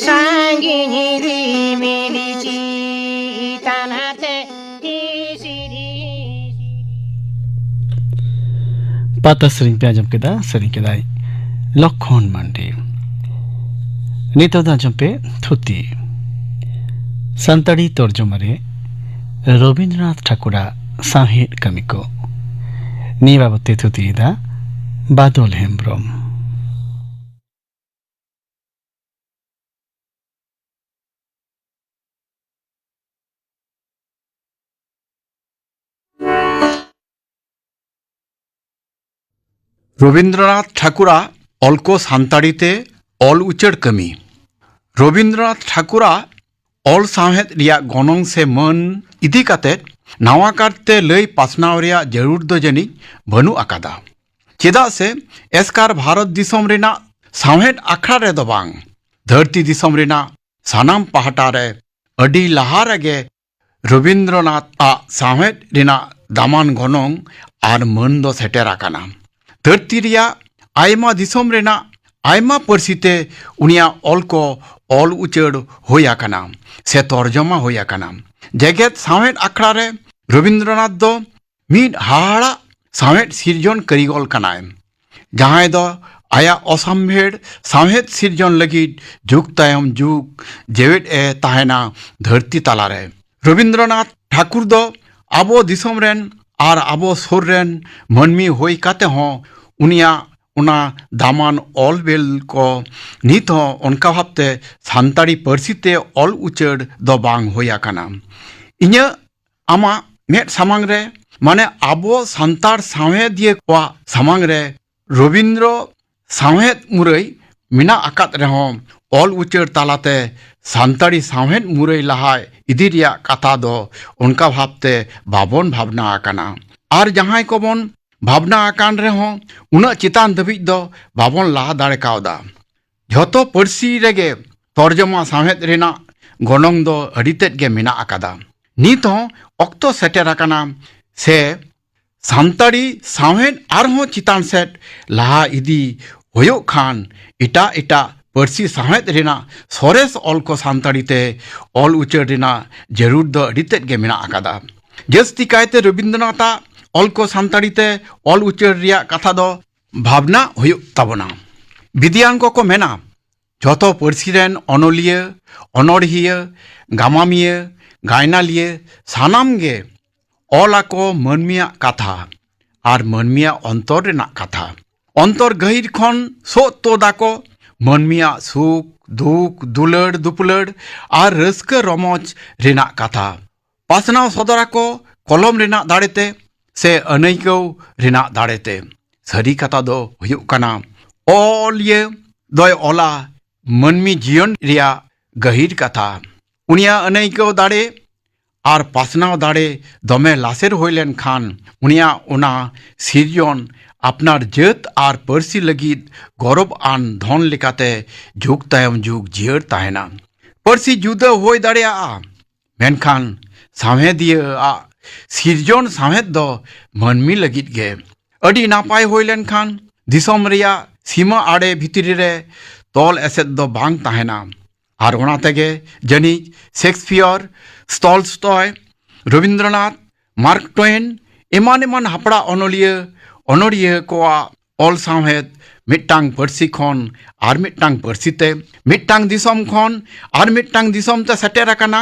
ᱥᱟᱺᱜᱤᱧ ᱨᱤᱢᱤᱞ ᱪᱮᱛᱟᱱ ᱛᱮ ᱯᱟᱛᱟ ᱥᱮᱨᱮᱧ ᱯᱮ ᱟᱸᱡᱚᱢ ᱠᱮᱫᱟ, ᱥᱮᱨᱮᱧ ᱠᱮᱫᱟᱭ ᱞᱚᱠᱷᱚᱱ ᱢᱟᱱᱰᱤ᱾ ᱱᱤᱛᱚᱜ ᱫᱚ ᱟᱸᱡᱚᱢ ᱯᱮ ᱛᱷᱩᱛᱤ᱾ ᱥᱟᱱᱛᱟᱲᱤ ᱛᱚᱨᱡᱚᱢᱟ ᱨᱮ ᱨᱚᱵᱤᱱᱫᱨᱚᱱᱟᱛᱷ ᱴᱷᱟᱠᱩᱨᱟᱜ ᱥᱟᱶᱦᱮᱫ ᱠᱟᱹᱢᱤ ᱠᱚ᱾ ᱱᱤᱭᱟᱹ ᱵᱟᱵᱚᱛ ᱛᱮ ᱛᱷᱩᱛᱤᱭᱮᱫᱟ ᱵᱟᱫᱚᱞ ᱦᱮᱢᱵᱽᱨᱚᱢ᱾ ᱨᱚᱵᱤᱱᱫᱨᱚᱱᱟᱛᱷ ᱴᱷᱟᱠᱩᱨᱟᱜ ᱚᱞ ᱠᱚ ᱥᱟᱱᱛᱟᱲᱤ ᱛᱮ ᱚᱞ ᱩᱪᱟᱹᱲ ᱠᱟᱹᱢᱤ᱾ ᱨᱚᱵᱤᱱᱫᱨᱚᱱᱟᱛᱷ ᱴᱷᱟᱠᱩᱨᱟᱜ ᱚᱞ ᱥᱟᱶᱦᱮᱫ ᱨᱮᱭᱟᱜ ᱜᱚᱱᱚᱝ ᱥᱮ ᱢᱟᱹᱱ ᱤᱫᱤ ᱠᱟᱛᱮ ᱱᱟᱣᱟ ᱠᱟᱨᱛᱮ ᱞᱟᱹᱭ ᱯᱟᱥᱱᱟᱣ ᱨᱮᱭᱟᱜ ᱡᱟᱹᱨᱩᱲ ᱫᱚ ᱡᱟᱹᱱᱤᱡ ᱵᱟᱹᱱᱩᱜ ᱟᱠᱟᱫᱟ᱾ ᱪᱮᱫᱟᱜ ᱥᱮ ᱮᱥᱠᱟᱨ ᱵᱷᱟᱨᱚᱛ ᱫᱤᱥᱚᱢ ᱨᱮᱱᱟᱜ ᱥᱟᱶᱦᱮᱫ ᱟᱠᱷᱲᱟ ᱨᱮᱫᱚ ᱵᱟᱝ, ᱫᱷᱟᱹᱨᱛᱤ ᱫᱤᱥᱚᱢ ᱨᱮᱱᱟᱜ ᱥᱟᱱᱟᱢ ᱯᱟᱦᱴᱟ ᱨᱮ ᱟᱹᱰᱤ ᱞᱟᱦᱟ ᱨᱮᱜᱮ ᱨᱚᱵᱤᱱᱫᱨᱚᱱᱟᱛᱷ ᱟᱜ ᱥᱟᱶᱦᱮᱫ ᱨᱮᱱᱟᱜ ᱫᱟᱢᱟᱱ ᱜᱚᱱᱚᱝ ᱟᱨ ᱢᱟᱹᱱ ᱫᱚ ᱥᱮᱴᱮᱨ ᱟᱠᱟᱱᱟ᱾ ᱫᱷᱟᱹᱨᱛᱤ ᱨᱮᱭᱟᱜ ᱟᱭᱢᱟ ᱫᱤᱥᱚᱢ ᱨᱮᱱᱟᱜ ᱟᱭᱢᱟ ᱯᱟᱹᱨᱥᱤ ᱛᱮ ᱩᱱᱤᱭᱟᱜ ᱚᱞ ᱠᱚ ᱚᱞ ᱩᱪᱟᱹᱲ ᱦᱩᱭ ᱟᱠᱟᱱᱟ ᱥᱮ ᱛᱚᱨᱡᱚᱢᱟ ᱦᱩᱭ ᱟᱠᱟᱱᱟ᱾ ᱡᱮᱜᱮᱛ ᱥᱟᱶᱦᱮᱫ ᱟᱠᱷᱲᱟ ᱨᱮ ᱨᱚᱵᱤᱱᱫᱨᱚᱱᱟᱛᱷ ᱫᱚ ᱢᱤᱫ ᱦᱟᱦᱟᱲᱟᱜ ᱥᱟᱶᱦᱮᱫ ᱥᱤᱨᱡᱚᱱ ᱠᱟᱹᱨᱤᱜᱚᱞ ᱠᱟᱱᱟᱭ, ᱡᱟᱦᱟᱸᱭ ᱫᱚ ᱟᱭᱟᱜ ᱚᱥᱟᱢᱵᱷᱮᱲ ᱥᱟᱶᱦᱮᱫ ᱥᱤᱨᱡᱚᱱ ᱞᱟᱹᱜᱤᱫ ᱡᱩᱜᱽ ᱛᱟᱭᱚᱢ ᱡᱩᱜᱽ ᱡᱮᱣᱮᱫ ᱮ ᱛᱟᱦᱮᱱᱟ ᱫᱷᱟᱹᱨᱛᱤ ᱛᱟᱞᱟᱨᱮ᱾ ᱨᱚᱵᱤᱱᱫᱨᱚᱱᱟᱛᱷ ᱴᱷᱟᱠᱩᱨ ᱫᱚ ᱟᱵᱚ ᱫᱤᱥᱚᱢ ᱨᱮᱱ ᱟᱨ ᱟᱵᱚ ᱥᱩᱨ ᱨᱮᱱ ᱢᱟᱹᱱᱢᱤ ᱦᱩᱭ ᱠᱟᱛᱮ ᱦᱚᱸ ᱩᱱᱤᱭᱟᱜ ᱚᱱᱟ ᱫᱟᱢᱟᱱ ᱚᱞ ᱵᱮᱞ ᱠᱚ ᱱᱤᱛ ᱦᱚᱸ ᱚᱱᱠᱟ ᱵᱷᱟᱵᱛᱮ ᱥᱟᱱᱛᱟᱲᱤ ᱯᱟᱹᱨᱥᱤ ᱛᱮ ᱚᱞ ᱩᱪᱟᱹᱲ ᱫᱚ ᱵᱟᱝ ᱦᱩᱭ ᱟᱠᱟᱱᱟ᱾ ᱤᱧᱟᱹᱜ ᱟᱢᱟᱜ ᱢᱮᱫ ᱥᱟᱢᱟᱝ ᱨᱮ, ᱢᱟᱱᱮ ᱟᱵᱚ ᱥᱟᱱᱛᱟᱲ ᱥᱟᱶᱦᱮᱫᱤᱭᱟᱹ ᱠᱚᱣᱟᱜ ᱥᱟᱢᱟᱝ ᱨᱮ ᱨᱚᱵᱤᱱᱫᱨᱚ ᱥᱟᱶᱦᱮᱫ ᱢᱩᱨᱟᱹᱭ ᱢᱮᱱᱟᱜ ᱟᱠᱟᱫ ᱨᱮᱦᱚᱸ ᱚᱞ ᱩᱪᱟᱹᱲ ᱛᱟᱞᱟᱛᱮ ᱥᱟᱱᱛᱟᱲᱤ ᱥᱟᱶᱦᱮᱫ ᱢᱩᱨᱟᱹᱭ ᱞᱟᱦᱟ ᱤᱫᱤ ᱨᱮᱭᱟᱜ ᱠᱟᱛᱷᱟ ᱫᱚ ᱚᱱᱠᱟ ᱵᱷᱟᱵᱛᱮ ᱵᱟᱵᱚᱱ ᱵᱷᱟᱵᱽᱱᱟ ᱟᱠᱟᱱᱟ᱾ ᱟᱨ ᱡᱟᱦᱟᱸᱭ ᱠᱚᱵᱚᱱ ᱵᱷᱟᱵᱽᱱᱟ ᱟᱠᱟᱱ ᱨᱮᱦᱚᱸ ᱩᱱᱟᱹᱜ ᱪᱮᱛᱟᱱ ᱫᱷᱟᱹᱵᱤᱡ ᱫᱚ ᱵᱟᱵᱚᱱ ᱞᱟᱦᱟ ᱫᱟᱲᱮ ᱠᱟᱣᱫᱟ᱾ ᱡᱷᱚᱛᱚ ᱯᱟᱹᱨᱥᱤ ᱨᱮᱜᱮ ᱛᱚᱨᱡᱚᱢᱟ ᱥᱟᱶᱦᱮᱫ ᱨᱮᱱᱟᱜ ᱜᱚᱱᱚᱝ ᱫᱚ ᱟᱹᱰᱤ ᱛᱮᱫ ᱜᱮ ᱢᱮᱱᱟᱜ ᱟᱠᱟᱫᱟ᱾ ᱱᱤᱛ ᱦᱚᱸ ᱚᱠᱛᱚ ᱥᱮᱴᱮᱨ ᱟᱠᱟᱱᱟ ᱥᱮ ᱥᱟᱱᱛᱟᱲᱤ ᱥᱟᱶᱦᱮᱫ ᱟᱨᱦᱚᱸ ᱪᱮᱛᱟᱱ ᱥᱮᱫ ᱞᱟᱦᱟ ᱤᱫᱤ ᱦᱩᱭᱩᱜ ᱠᱷᱟᱱ ᱮᱴᱟᱜ ᱮᱴᱟᱜ ᱯᱟᱹᱨᱥᱤ ᱥᱟᱶᱦᱮᱫ ᱨᱮᱱᱟᱜ ᱥᱚᱨᱮᱥ ᱚᱞ ᱠᱚ ᱥᱟᱱᱛᱟᱲᱤ ᱛᱮ ᱚᱞ ᱩᱪᱟᱹᱲ ᱨᱮᱱᱟᱜ ᱡᱟᱹᱨᱩᱲ ᱫᱚ ᱟᱹᱰᱤ ᱛᱮᱫ ᱜᱮ ᱢᱮᱱᱟᱜ ᱟᱠᱟᱫᱟ᱾ ᱡᱟᱹᱥᱛᱤ ᱠᱟᱭᱛᱮ ᱨᱚᱵᱤᱱᱫᱨᱚᱱᱟᱛᱷ ᱟᱜ ᱚᱞ ᱠᱚ ᱥᱟᱱᱛᱟᱲᱤ ᱛᱮ ᱚᱞ ᱩᱪᱟᱹᱲ ᱨᱮᱭᱟᱜ ᱠᱟᱛᱷᱟ ᱫᱚ ᱵᱷᱟᱵᱽᱱᱟ ᱦᱩᱭᱩᱜ ᱛᱟᱵᱚᱱᱟ᱾ ᱵᱤᱫᱤᱭᱟᱱ ᱠᱚᱠᱚ ᱢᱮᱱᱟ, ᱡᱷᱚᱛᱚ ᱯᱟᱹᱨᱥᱤ ᱨᱮᱱ ᱚᱱᱚᱞᱤᱭᱟᱹ, ᱚᱱᱚᱲᱦᱤᱭᱟᱹ, ᱜᱟᱢᱟᱢᱤᱭᱟᱹ, ᱜᱟᱭᱱᱟᱞᱤᱭᱟᱹ ᱥᱟᱱᱟᱢ ᱜᱮ ᱚᱞ ᱟᱠᱚ ᱢᱟᱹᱱᱢᱤᱭᱟᱜ ᱠᱟᱛᱷᱟ ᱟᱨ ᱢᱟᱹᱱᱢᱤᱭᱟᱜ ᱚᱱᱛᱚᱨ ᱨᱮᱱᱟᱜ ᱠᱟᱛᱷᱟ᱾ ᱚᱱᱛᱚᱨ ᱜᱟᱹᱦᱤᱨ ᱠᱷᱚᱱ ᱥᱳᱫ ᱛᱳᱫ ᱟᱠᱚ ᱢᱟᱹᱱᱢᱤᱭᱟᱜ ᱥᱩᱠ, ᱫᱩᱠ, ᱫᱩᱞᱟᱹᱲ, ᱫᱩᱯᱞᱟᱹᱲ ᱟᱨ ᱨᱟᱹᱥᱠᱟᱹ ᱨᱚᱢᱚᱡᱽ ᱨᱮᱱᱟᱜ ᱠᱟᱛᱷᱟ᱾ ᱯᱟᱥᱱᱟᱣ ᱥᱚᱫᱚᱨ ᱟᱠᱚ ᱠᱚᱞᱚᱢ ᱨᱮᱱᱟᱜ ᱫᱟᱲᱮᱛᱮ ᱥᱮ ᱟᱹᱱᱟᱹᱭᱠᱟᱹᱣ ᱨᱮᱱᱟᱜ ᱫᱟᱲᱮᱛᱮ᱾ ᱥᱟᱹᱨᱤ ᱠᱟᱛᱷᱟ ᱫᱚ ᱦᱩᱭᱩᱜ ᱠᱟᱱᱟ, ᱚᱞᱤᱭᱟᱹ ᱫᱚᱭ ᱚᱞᱟ ᱢᱟᱹᱱᱢᱤ ᱡᱤᱭᱚᱱ ᱨᱮᱭᱟᱜ ᱜᱟᱹᱦᱤᱨ ᱠᱟᱛᱷᱟ᱾ ᱩᱱᱤᱭᱟᱜ ᱟᱹᱱᱟᱹᱭᱠᱟᱹᱣ ᱫᱟᱲᱮ ᱟᱨ ᱯᱟᱥᱱᱟᱣ ᱫᱟᱲᱮ ᱫᱚᱢᱮ ᱞᱟᱥᱮᱨ ᱦᱩᱭ ᱞᱮᱱᱠᱷᱟᱱ, ᱩᱱᱤᱭᱟᱜ ᱚᱱᱟ ᱥᱤᱨᱡᱚᱱ ᱟᱯᱱᱟᱨ ᱡᱟᱹᱛ ᱟᱨ ᱯᱟᱹᱨᱥᱤ ᱞᱟᱹᱜᱤᱫ ᱜᱚᱨᱚᱵ ᱟᱱ ᱫᱷᱚᱱ ᱞᱮᱠᱟᱛᱮ ᱡᱩᱜᱽ ᱛᱟᱭᱚᱢ ᱡᱩᱜᱽ ᱡᱤᱭᱟᱹᱲ ᱛᱟᱦᱮᱱᱟ᱾ ᱯᱟᱹᱨᱥᱤ ᱡᱩᱫᱟᱹ ᱦᱩᱭ ᱫᱟᱲᱮᱭᱟᱜᱼᱟ, ᱢᱮᱱᱠᱷᱟᱱ ᱥᱟᱶᱦᱮᱫᱤᱭᱟᱹ ᱟᱜ ᱥᱤᱨᱡᱚᱱ ᱥᱟᱶᱦᱮᱫ ᱫᱚ ᱢᱟᱹᱱᱢᱤ ᱞᱟᱹᱜᱤᱫ ᱜᱮ᱾ ᱟᱹᱰᱤ ᱱᱟᱯᱟᱭ ᱦᱩᱭ ᱞᱮᱱᱠᱷᱟᱱ, ᱫᱤᱥᱚᱢ ᱨᱮᱭᱟᱜ ᱥᱤᱢᱟᱹ ᱟᱲᱮ ᱵᱷᱤᱛᱨᱤ ᱨᱮ ᱛᱚᱞ ᱮᱥᱮᱫ ᱫᱚ ᱵᱟᱝ ᱛᱟᱦᱮᱱᱟ᱾ ᱟᱨ ᱚᱱᱟ ᱛᱮᱜᱮ ᱡᱟᱹᱱᱤᱡ ᱥᱮᱠᱥᱯᱤᱭᱚᱨ, ᱛᱚᱞᱥᱛᱚᱭ, ᱨᱚᱵᱤᱱᱫᱨᱚᱱᱟᱛᱷ, ᱢᱟᱨᱠ ᱴᱳᱭᱮᱱ ᱮᱢᱟᱱ ᱮᱢᱟᱱ ᱦᱟᱯᱲᱟᱜ ᱚᱱᱚᱞᱤᱭᱟᱹ, ᱚᱱᱚᱲᱦᱤᱭᱟᱹ ᱠᱚᱣᱟᱜ ᱚᱞ ᱥᱟᱶᱦᱮᱫ ᱢᱤᱫᱴᱟᱝ ᱯᱟᱹᱨᱥᱤ ᱠᱷᱚᱱ ᱟᱨ ᱢᱤᱫᱴᱟᱝ ᱯᱟᱹᱨᱥᱤ ᱛᱮ, ᱢᱤᱫᱴᱟᱝ ᱫᱤᱥᱚᱢ ᱠᱷᱚᱱ ᱟᱨ ᱢᱤᱫᱴᱟᱝ ᱫᱤᱥᱚᱢ ᱛᱮ ᱥᱮᱴᱮᱨ ᱟᱠᱟᱱᱟ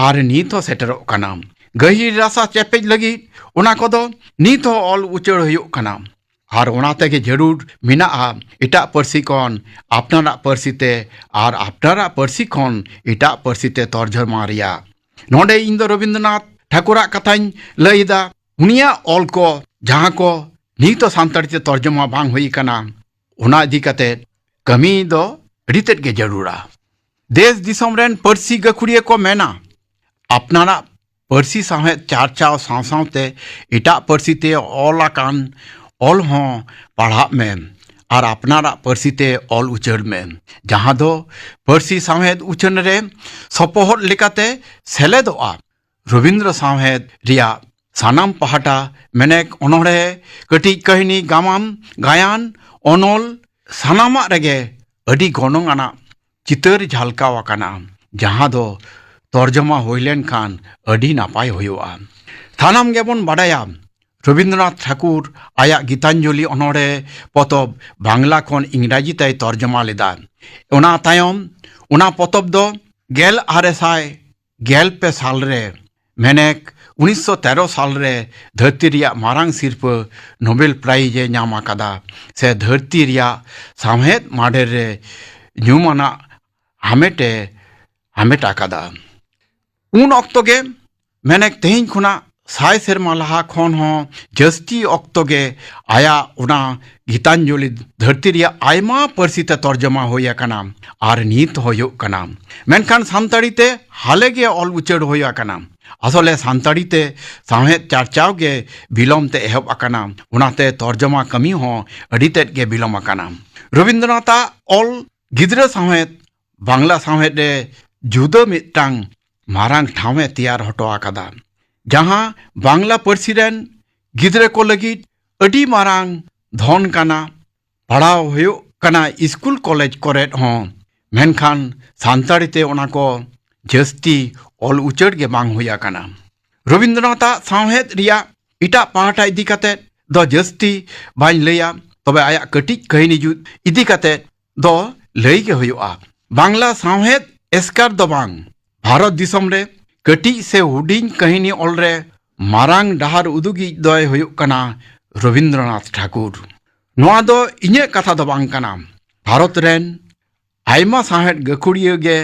ᱟᱨ ᱱᱤᱛ ᱦᱚᱸ ᱥᱮᱴᱮᱨᱚᱜ ᱠᱟᱱᱟ᱾ ᱜᱟᱹᱦᱤᱨ ᱨᱟᱥᱟ ᱪᱮᱯᱮᱡ ᱞᱟᱹᱜᱤᱫ ᱚᱱᱟ ᱠᱚᱫᱚ ᱱᱤᱛ ᱦᱚᱸ ᱚᱞ ᱩᱪᱟᱹᱲ ᱦᱩᱭᱩᱜ ᱠᱟᱱᱟ᱾ ᱟᱨ ᱚᱱᱟ ᱛᱮᱜᱮ ᱡᱟᱹᱨᱩᱲ ᱢᱮᱱᱟᱜᱼᱟ ᱮᱴᱟᱜ ᱯᱟᱹᱨᱥᱤ ᱠᱷᱚᱱ ᱟᱯᱱᱟᱨᱟᱜ ᱯᱟᱹᱨᱥᱤ ᱛᱮ ᱟᱨ ᱟᱯᱱᱟᱨᱟᱜ ᱯᱟᱹᱨᱥᱤ ᱠᱷᱚᱱ ᱮᱴᱟᱜ ᱯᱟᱹᱨᱥᱤ ᱛᱮ ᱛᱚᱨᱡᱚᱢᱟ ᱨᱮᱭᱟᱜ᱾ ᱱᱚᱰᱮ ᱤᱧ ᱫᱚ ᱨᱚᱵᱤᱱᱫᱨᱚᱱᱟᱛᱷ ᱴᱷᱟᱹᱠᱩᱨᱟᱜ ᱠᱟᱛᱷᱟᱧ ᱞᱟᱹᱭ ᱮᱫᱟ᱾ ᱩᱱᱤᱭᱟᱜ ᱚᱞ ᱠᱚ, ᱡᱟᱦᱟᱸ ᱠᱚ ᱱᱤᱛ ᱦᱚᱸ ᱥᱟᱱᱛᱟᱲᱤ ᱛᱮ ᱛᱚᱨᱡᱚᱢᱟ ᱵᱟᱝ ᱦᱩᱭ ᱟᱠᱟᱱᱟ, ᱚᱱᱟ ᱤᱫᱤ ᱠᱟᱛᱮ ᱠᱟᱹᱢᱤ ᱫᱚ ᱟᱹᱰᱤ ᱛᱮᱫ ᱜᱮ ᱡᱟᱹᱨᱩᱲᱟ᱾ ᱫᱮᱥ ᱫᱤᱥᱚᱢ ᱨᱮᱱ ᱯᱟᱹᱨᱥᱤ ᱜᱟᱹᱠᱷᱩᱲᱤᱭᱟᱹ ᱠᱚ ᱢᱮᱱᱟ, ᱟᱯᱱᱟᱨᱟᱜ ᱯᱟᱹᱨᱥᱤ ᱥᱟᱶᱦᱮᱫ ᱪᱟᱨᱪᱟᱣ ᱥᱟᱶ ᱥᱟᱶᱛᱮ ᱮᱴᱟᱜ ᱯᱟᱹᱨᱥᱤ ᱛᱮ ᱚᱞ ᱟᱠᱟᱱ ᱚᱞ ᱦᱚᱸ ᱯᱟᱲᱦᱟᱜ ᱢᱮ ᱟᱨ ᱟᱯᱱᱟᱨᱟᱜ ᱯᱟᱹᱨᱥᱤ ᱛᱮ ᱚᱞ ᱩᱪᱟᱹᱲ ᱢᱮ, ᱡᱟᱦᱟᱸ ᱫᱚ ᱯᱟᱹᱨᱥᱤ ᱥᱟᱶᱦᱮᱫ ᱩᱪᱷᱟᱹᱱ ᱨᱮ ᱥᱚᱯᱚᱦᱚᱫ ᱞᱮᱠᱟᱛᱮ ᱥᱮᱞᱮᱫᱚᱜᱼᱟ᱾ ᱨᱚᱵᱤᱱᱫᱨᱚ ᱥᱟᱶᱦᱮᱫ ᱨᱮᱭᱟᱜ ᱥᱟᱱᱟᱢ ᱯᱟᱦᱴᱟ, ᱢᱮᱱᱮᱠ, ᱚᱱᱚᱬᱦᱮ, ᱠᱟᱹᱴᱤᱡ ᱠᱟᱹᱦᱱᱤ, ᱜᱟᱢᱟᱢ, ᱜᱟᱭᱟᱱ, ᱚᱱᱚᱞ, ᱥᱟᱱᱟᱢᱟᱜ ᱨᱮᱜᱮ ᱟᱹᱰᱤ ᱜᱚᱱᱚᱝ ᱟᱱᱟᱜ ᱪᱤᱛᱟᱹᱨ ᱡᱷᱟᱞᱠᱟᱣ ᱟᱠᱟᱱᱟ, ᱡᱟᱦᱟᱸ ᱫᱚ ᱛᱚᱨᱡᱚᱢᱟ ᱦᱩᱭ ᱞᱮᱱᱠᱷᱟᱱ ᱟᱹᱰᱤ ᱱᱟᱯᱟᱭ ᱦᱩᱭᱩᱜᱼᱟ᱾ ᱥᱟᱱᱟᱢ ᱜᱮᱵᱚᱱ ᱵᱟᱰᱟᱭᱟ, ᱨᱚᱵᱤᱱᱫᱨᱚᱱᱟᱛᱷ ᱴᱷᱟᱹᱠᱩᱨ ᱟᱭᱟᱜ ᱜᱤᱛᱟᱧᱡᱚᱞᱤ ᱚᱱᱚᱬᱦᱮ ᱯᱚᱛᱚᱵ ᱵᱟᱝᱞᱟ ᱠᱷᱚᱱ ᱤᱝᱨᱟᱡᱤ ᱛᱮᱭ ᱛᱚᱨᱡᱚᱢᱟ ᱞᱮᱫᱟ᱾ ᱚᱱᱟ ᱛᱟᱭᱚᱢ ᱚᱱᱟ ᱯᱚᱛᱚᱵ ᱫᱚ ᱜᱮᱞ ᱟᱨᱮ ᱥᱟᱭ ᱜᱮᱞ ᱯᱮ ᱥᱟᱞ ᱨᱮ, ᱢᱮᱱᱮᱠ ᱩᱱᱤᱥᱥᱚ ᱛᱮᱨᱚ ᱥᱟᱞ ᱨᱮ ᱫᱷᱟᱹᱨᱛᱤ ᱨᱮᱭᱟᱜ ᱢᱟᱨᱟᱝ ᱥᱤᱨᱯᱟᱹ ᱱᱳᱵᱮᱞ ᱯᱨᱟᱭᱤᱡᱽ ᱮ ᱧᱟᱢ ᱟᱠᱟᱫᱟ, ᱥᱮ ᱫᱷᱟᱹᱨᱛᱤ ᱨᱮᱭᱟᱜ ᱥᱟᱶᱦᱮᱫ ᱢᱟᱰᱮᱨ ᱨᱮ ᱧᱩᱢᱟᱱᱟᱜ ᱦᱟᱢᱮᱴ ᱮ ᱦᱟᱢᱮᱴ ᱟᱠᱟᱫᱟ᱾ ᱩᱱ ᱚᱠᱛᱚ ᱜᱮ, ᱢᱮᱱᱮᱠ ᱛᱮᱦᱮᱧ ᱠᱷᱚᱱᱟᱜ ᱥᱟᱭ ᱥᱮᱨᱢᱟ ᱞᱟᱦᱟ ᱠᱷᱚᱱ ᱦᱚᱸ ᱡᱟᱹᱥᱛᱤ ᱚᱠᱛᱚ ᱜᱮ ᱟᱭᱟᱜ ᱚᱱᱟ ᱜᱤᱛᱟᱧᱡᱚᱞᱤ ᱫᱷᱟᱹᱨᱛᱤ ᱨᱮᱭᱟᱜ ᱟᱭᱢᱟ ᱯᱟᱹᱨᱥᱤ ᱛᱮ ᱛᱚᱨᱡᱚᱢᱟ ᱦᱩᱭ ᱟᱠᱟᱱᱟ ᱟᱨ ᱱᱤᱛ ᱦᱚᱸ ᱦᱩᱭᱩᱜ ᱠᱟᱱᱟ᱾ ᱢᱮᱱᱠᱷᱟᱱ ᱥᱟᱱᱛᱟᱲᱤ ᱛᱮ ᱦᱟᱞᱮ ᱜᱮ ᱚᱞ ᱩᱪᱟᱹᱲ ᱦᱩᱭ ᱟᱠᱟᱱᱟ᱾ ᱟᱥᱚᱞᱮ ᱥᱟᱱᱛᱟᱲᱤ ᱛᱮ ᱥᱟᱶᱦᱮᱫ ᱪᱟᱨᱪᱟᱣ ᱜᱮ ᱵᱤᱞᱚᱢ ᱛᱮ ᱮᱦᱚᱵ ᱟᱠᱟᱱᱟ, ᱚᱱᱟᱛᱮ ᱛᱚᱨᱡᱚᱢᱟ ᱠᱟᱹᱢᱤ ᱦᱚᱸ ᱟᱹᱰᱤ ᱛᱮᱫ ᱜᱮ ᱵᱤᱞᱚᱢ ᱟᱠᱟᱱᱟ᱾ ᱨᱚᱵᱤᱱᱫᱨᱚᱱᱟᱛᱷ ᱟᱜ ᱚᱞ ᱜᱤᱫᱽᱨᱟᱹ ᱥᱟᱶᱦᱮᱫ ᱵᱟᱝᱞᱟ ᱥᱟᱶᱦᱮᱫ ᱨᱮ ᱡᱩᱫᱟᱹ ᱢᱤᱫᱴᱟᱝ ᱢᱟᱨᱟᱝ ᱴᱷᱟᱶ ᱮ ᱛᱮᱭᱟᱨ ᱦᱚᱴᱚ ᱟᱠᱟᱫᱟ, ᱡᱟᱦᱟᱸ ᱵᱟᱝᱞᱟ ᱯᱟᱹᱨᱥᱤ ᱨᱮᱱ ᱜᱤᱫᱽᱨᱟᱹ ᱠᱚ ᱞᱟᱹᱜᱤᱫ ᱟᱹᱰᱤ ᱢᱟᱨᱟᱝ ᱫᱷᱚᱱ ᱠᱟᱱᱟ᱾ ᱯᱟᱲᱦᱟᱣ ᱦᱩᱭᱩᱜ ᱠᱟᱱᱟ ᱥᱠᱩᱞ ᱠᱚᱞᱮᱡᱽ ᱠᱚᱨᱮᱫ ᱦᱚᱸ, ᱢᱮᱱᱠᱷᱟᱱ ᱥᱟᱱᱛᱟᱲᱤ ᱛᱮ ᱚᱱᱟ ᱠᱚ ᱡᱟᱹᱥᱛᱤ ᱚᱞ ᱩᱪᱟᱹᱲ ᱜᱮ ᱵᱟᱝ ᱦᱩᱭ ᱟᱠᱟᱱᱟ᱾ ᱨᱚᱵᱤᱱᱫᱨᱚᱱᱟᱛᱷ ᱟᱜ ᱥᱟᱶᱦᱮᱫ ᱨᱮᱭᱟᱜ ᱮᱴᱟᱜ ᱯᱟᱦᱴᱟ ᱤᱫᱤ ᱠᱟᱛᱮ ᱫᱚ ᱡᱟᱹᱥᱛᱤ ᱵᱟᱹᱧ ᱞᱟᱹᱭᱟ, ᱛᱚᱵᱮ ᱟᱭᱟᱜ ᱠᱟᱹᱴᱤᱡ ᱠᱟᱹᱦᱱᱤ ᱡᱩᱛ ᱤᱫᱤ ᱠᱟᱛᱮ ᱫᱚ ᱞᱟᱹᱭ ᱜᱮ ᱦᱩᱭᱩᱜᱼᱟ᱾ ᱵᱟᱝᱞᱟ ᱥᱟᱶᱦᱮᱫ ᱮᱥᱠᱟᱨ ᱫᱚ ᱵᱟᱝ, ᱵᱷᱟᱨᱚᱛ ᱫᱤᱥᱚᱢ ᱨᱮ ᱠᱟᱹᱴᱤᱡ ᱥᱮ ᱦᱩᱰᱤᱧ ᱠᱟᱹᱦᱱᱤ ᱚᱞ ᱨᱮ ᱢᱟᱨᱟᱝ ᱰᱟᱦᱟᱨ ᱩᱫᱩᱜᱤᱡ ᱫᱚᱭ ᱦᱩᱭᱩᱜ ᱠᱟᱱᱟ ᱨᱚᱵᱤᱱᱫᱨᱚᱱᱟᱛᱷ ᱴᱷᱟᱠᱩᱨ᱾ ᱱᱚᱣᱟ ᱫᱚ ᱤᱧᱟᱹᱜ ᱠᱟᱛᱷᱟ ᱫᱚ ᱵᱟᱝ ᱠᱟᱱᱟ, ᱵᱷᱟᱨᱚᱛ ᱨᱮᱱ ᱟᱭᱢᱟ ᱥᱟᱶᱦᱮᱫ ᱜᱟᱹᱠᱷᱩᱲᱤᱭᱟᱹ ᱜᱮ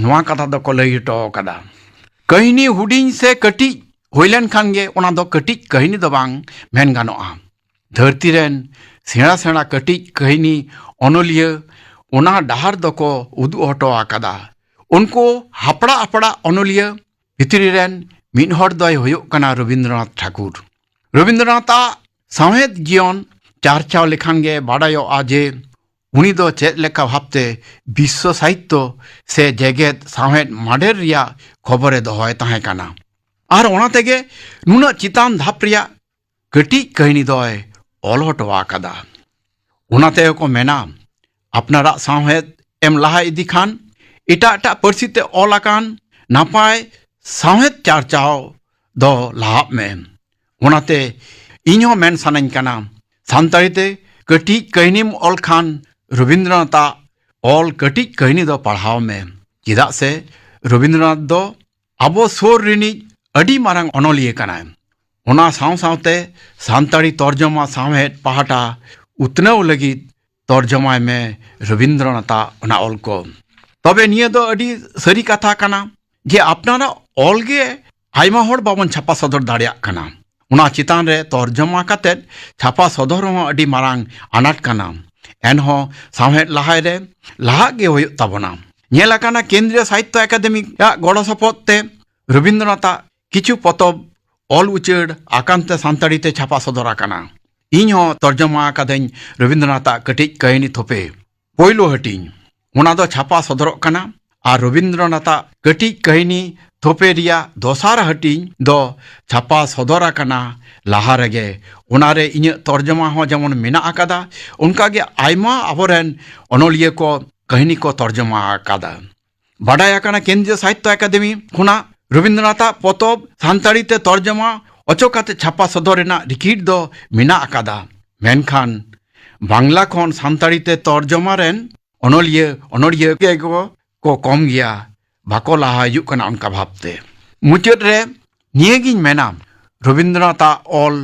ᱱᱚᱣᱟ ᱠᱟᱛᱷᱟ ᱫᱚᱠᱚ ᱞᱟᱹᱭ ᱦᱚᱴᱚ ᱟᱠᱟᱫᱟ᱾ ᱠᱟᱹᱦᱱᱤ ᱦᱩᱰᱤᱧ ᱥᱮ ᱠᱟᱹᱴᱤᱡ ᱦᱩᱭ ᱞᱮᱱᱠᱷᱟᱱ ᱜᱮ ᱚᱱᱟ ᱫᱚ ᱠᱟᱹᱴᱤᱡ ᱠᱟᱹᱦᱱᱤ ᱫᱚ ᱵᱟᱝ ᱢᱮᱱ ᱜᱟᱱᱚᱜᱼᱟ᱾ ᱫᱷᱟᱹᱨᱛᱤ ᱨᱮᱱ ᱥᱮᱬᱟ ᱥᱮᱬᱟ ᱠᱟᱹᱴᱤᱡ ᱠᱟᱹᱦᱱᱤ ᱚᱱᱚᱞᱤᱭᱟᱹ ᱚᱱᱟ ᱰᱟᱦᱟᱨ ᱫᱚᱠᱚ ᱩᱫᱩᱜ ᱦᱚᱴᱚ ᱟᱠᱟᱫᱟ᱾ ᱩᱱᱠᱩ ᱦᱟᱯᱲᱟ ᱦᱟᱯᱲᱟ ᱚᱱᱚᱞᱤᱭᱟᱹ ᱵᱷᱤᱛᱨᱤ ᱨᱮᱱ ᱢᱤᱫ ᱦᱚᱲ ᱫᱚᱭ ᱦᱩᱭᱩᱜ ᱠᱟᱱᱟ ᱨᱚᱵᱤᱱᱫᱨᱚᱱᱟᱛᱷ ᱴᱷᱟᱠᱩᱨ᱾ ᱨᱚᱵᱤᱱᱫᱨᱚᱱᱟᱛᱷ ᱟᱜ ᱥᱟᱶᱦᱮᱫ ᱡᱤᱭᱚᱱ ᱪᱟᱨᱪᱟᱣ ᱞᱮᱠᱷᱟᱱ ᱜᱮ ᱵᱟᱰᱟᱭᱚᱜᱼᱟ ᱡᱮ ᱩᱱᱤ ᱫᱚ ᱪᱮᱫ ᱞᱮᱠᱟ ᱵᱷᱟᱵᱽᱛᱮ ᱵᱤᱥᱥᱚ ᱥᱟᱦᱤᱛᱛᱚ ᱥᱮ ᱡᱮᱜᱮᱛ ᱥᱟᱶᱦᱮᱫ ᱢᱟᱰᱮᱨ ᱨᱮᱭᱟᱜ ᱠᱷᱚᱵᱚᱨᱮ ᱫᱚᱦᱚᱭ ᱛᱟᱦᱮᱸ ᱠᱟᱱᱟ᱾ ᱟᱨ ᱚᱱᱟ ᱛᱮᱜᱮ ᱱᱩᱱᱟᱹᱜ ᱪᱮᱛᱟᱱ ᱫᱷᱟᱯ ᱨᱮᱭᱟᱜ ᱠᱟᱹᱴᱤᱡ ᱠᱟᱹᱦᱱᱤ ᱫᱚᱭ ᱚᱞ ᱦᱚᱴᱚ ᱟᱠᱟᱫᱟ᱾ ᱚᱱᱟᱛᱮ ᱠᱚ ᱢᱮᱱᱟ, ᱟᱯᱱᱟᱨᱟᱜ ᱥᱟᱶᱦᱮᱫ ᱮᱢ ᱞᱟᱦᱟ ᱤᱫᱤ ᱠᱷᱟᱱ ᱮᱴᱟᱜ ᱮᱴᱟᱜ ᱯᱟᱹᱨᱥᱤ ᱛᱮ ᱚᱞ ᱟᱠᱟᱱ ᱱᱟᱯᱟᱭ ᱥᱟᱶᱦᱮᱫ ᱪᱟᱨᱪᱟᱣ ᱫᱚ ᱞᱟᱦᱟᱜ ᱢᱮ᱾ ᱚᱱᱟᱛᱮ ᱤᱧ ᱦᱚᱸ ᱢᱮᱱ ᱥᱟᱱᱟᱧ ᱠᱟᱱᱟ, ᱥᱟᱱᱛᱟᱲᱤ ᱛᱮ ᱠᱟᱹᱴᱤᱡ ᱠᱟᱹᱦᱱᱤᱢ ᱚᱞ ᱠᱷᱟᱱ ᱨᱚᱵᱤᱱᱫᱨᱚᱱᱟᱛᱷ ᱟᱜ ᱚᱞ ᱠᱟᱹᱴᱤᱡ ᱠᱟᱹᱦᱱᱤ ᱫᱚ ᱯᱟᱲᱦᱟᱣ ᱢᱮ᱾ ᱪᱮᱫᱟᱜ ᱥᱮ ᱨᱚᱵᱤᱱᱫᱨᱚᱱᱟᱛᱷ ᱫᱚ ᱟᱵᱚ ᱥᱩᱨ ᱨᱤᱱᱤᱡ ᱟᱹᱰᱤ ᱢᱟᱨᱟᱝ ᱚᱱᱚᱞᱤᱭᱟᱹ ᱠᱟᱱᱟᱭ᱾ ᱚᱱᱟ ᱥᱟᱶ ᱥᱟᱶᱛᱮ ᱥᱟᱱᱛᱟᱲᱤ ᱛᱚᱨᱡᱚᱢᱟ ᱥᱟᱶᱦᱮᱫ ᱯᱟᱦᱴᱟ ᱩᱛᱱᱟᱹᱣ ᱞᱟᱹᱜᱤᱫ ᱛᱚᱨᱡᱚᱢᱟᱭ ᱢᱮ ᱨᱚᱵᱤᱱᱫᱨᱚᱱᱟᱛᱷ ᱟᱜ ᱚᱱᱟ ᱚᱞ ᱠᱚ᱾ ᱛᱚᱵᱮ ᱱᱤᱭᱟᱹ ᱫᱚ ᱟᱹᱰᱤ ᱥᱟᱹᱨᱤ ᱠᱟᱛᱷᱟ ᱠᱟᱱᱟ ᱡᱮ ᱟᱯᱱᱟᱨᱟᱜ ᱚᱞ ᱜᱮ ᱟᱭᱢᱟ ᱦᱚᱲ ᱵᱟᱵᱚᱱ ᱪᱷᱟᱯᱟ ᱥᱚᱫᱚᱨ ᱫᱟᱲᱮᱭᱟᱜ ᱠᱟᱱᱟ᱾ ᱚᱱᱟ ᱪᱮᱛᱟᱱ ᱨᱮ ᱛᱚᱨᱡᱚᱢᱟ ᱠᱟᱛᱮᱫ ᱪᱷᱟᱯᱟ ᱥᱚᱫᱚᱨ ᱦᱚᱸ ᱟᱹᱰᱤ ᱢᱟᱨᱟᱝ ᱟᱱᱟᱴ ᱠᱟᱱᱟ᱾ ᱮᱱᱦᱚᱸ ᱥᱟᱶᱦᱮᱫ ᱞᱟᱦᱟᱭ ᱨᱮ ᱞᱟᱦᱟᱜ ᱜᱮ ᱦᱩᱭᱩᱜ ᱛᱟᱵᱚᱱᱟ᱾ ᱧᱮᱞ ᱟᱠᱟᱱᱟ, ᱠᱮᱱᱫᱨᱤᱭᱚ ᱥᱟᱦᱤᱛᱛᱚ ᱮᱠᱟᱰᱮᱢᱤ ᱟᱜ ᱜᱚᱲᱚ ᱥᱚᱯᱚᱦᱚᱫ ᱛᱮ ᱨᱚᱵᱤᱱᱫᱨᱚᱱᱟᱛᱷ ᱟᱜ ᱠᱤᱪᱷᱩ ᱯᱚᱛᱚᱵ ᱚᱞ ᱩᱪᱟᱹᱲ ᱟᱠᱟᱱ ᱛᱮ ᱥᱟᱱᱛᱟᱲᱤ ᱛᱮ ᱪᱷᱟᱯᱟ ᱥᱚᱫᱚᱨ ᱟᱠᱟᱱᱟ᱾ ᱤᱧ ᱦᱚᱸ ᱛᱚᱨᱡᱚᱢᱟ ᱟᱠᱟᱫᱟᱹᱧ ᱨᱚᱵᱤᱱᱫᱨᱚᱱᱟᱛᱷ ᱟᱜ ᱠᱟᱹᱴᱤᱡ ᱠᱟᱹᱦᱱᱤ ᱛᱷᱚᱯᱮ ᱯᱳᱭᱞᱳ ᱦᱟᱹᱴᱤᱧ᱾ ᱚᱱᱟ ᱫᱚ ᱪᱷᱟᱯᱟ ᱥᱚᱫᱚᱨᱚᱜ ᱠᱟᱱᱟ᱾ ᱟᱨ ᱨᱚᱵᱤᱱᱫᱨᱚᱱᱟᱛᱷ ᱟᱜ ᱠᱟᱹᱴᱤᱡ ᱠᱟᱹᱦᱱᱤ ᱛᱷᱚᱯᱮ ᱨᱮᱭᱟᱜ ᱫᱚᱥᱟᱨ ᱦᱟᱹᱴᱤᱧ ᱫᱚ ᱪᱷᱟᱯᱟ ᱥᱚᱫᱚᱨ ᱟᱠᱟᱱᱟ ᱞᱟᱦᱟ ᱨᱮᱜᱮ᱾ ᱚᱱᱟᱨᱮ ᱤᱧᱟᱹᱜ ᱛᱚᱨᱡᱚᱢᱟ ᱦᱚᱸ ᱡᱮᱢᱚᱱ ᱢᱮᱱᱟᱜ ᱟᱠᱟᱫᱟ, ᱚᱱᱠᱟᱜᱮ ᱟᱭᱢᱟ ᱟᱵᱚᱨᱮᱱ ᱚᱱᱚᱞᱤᱭᱟᱹ ᱠᱚ ᱠᱟᱹᱦᱱᱤ ᱠᱚ ᱛᱚᱨᱡᱚᱢᱟ ᱟᱠᱟᱫᱟ᱾ ᱵᱟᱰᱟᱭ ᱟᱠᱟᱱᱟ, ᱠᱮᱱᱫᱨᱤᱭᱚ ᱥᱟᱦᱤᱛᱛᱚ ᱮᱠᱟᱰᱮᱢᱤ ᱠᱷᱚᱱᱟᱜ ᱨᱚᱵᱤᱱᱫᱨᱚᱱᱟᱛᱷ ᱟᱜ ᱯᱚᱛᱚᱵ ᱥᱟᱱᱛᱟᱲᱤ ᱛᱮ ᱛᱚᱨᱡᱚᱢᱟ ᱚᱪᱚ ᱠᱟᱛᱮ ᱪᱷᱟᱯᱟ ᱥᱚᱫᱚᱨ ᱨᱮᱱᱟᱜ ᱨᱤᱠᱤᱴ ᱫᱚ ᱢᱮᱱᱟᱜ ᱟᱠᱟᱫᱟ᱾ ᱢᱮᱱᱠᱷᱟᱱ ᱵᱟᱝᱞᱟ ᱠᱷᱚᱱ ᱥᱟᱱᱛᱟᱲᱤ ᱛᱮ ᱛᱚᱨᱡᱚᱢᱟ ᱨᱮᱱ ᱚᱱᱚᱞᱤᱭᱟᱹ, ᱚᱱᱚᱞᱤᱭᱟᱹ ᱜᱮ ᱠᱚ ᱠᱚᱢ ᱜᱮᱭᱟ, ᱵᱟᱠᱚ ᱞᱟᱦᱟ ᱦᱤᱡᱩᱜ ᱠᱟᱱᱟ ᱚᱱᱠᱟ ᱵᱷᱟᱵᱽᱛᱮ᱾ ᱢᱩᱪᱟᱹᱫ ᱨᱮ ᱱᱤᱭᱟᱹᱜᱤᱧ ᱢᱮᱱᱟ, ᱨᱚᱵᱤᱱᱫᱨᱚᱱᱟᱛᱷ ᱟᱜ ᱚᱞ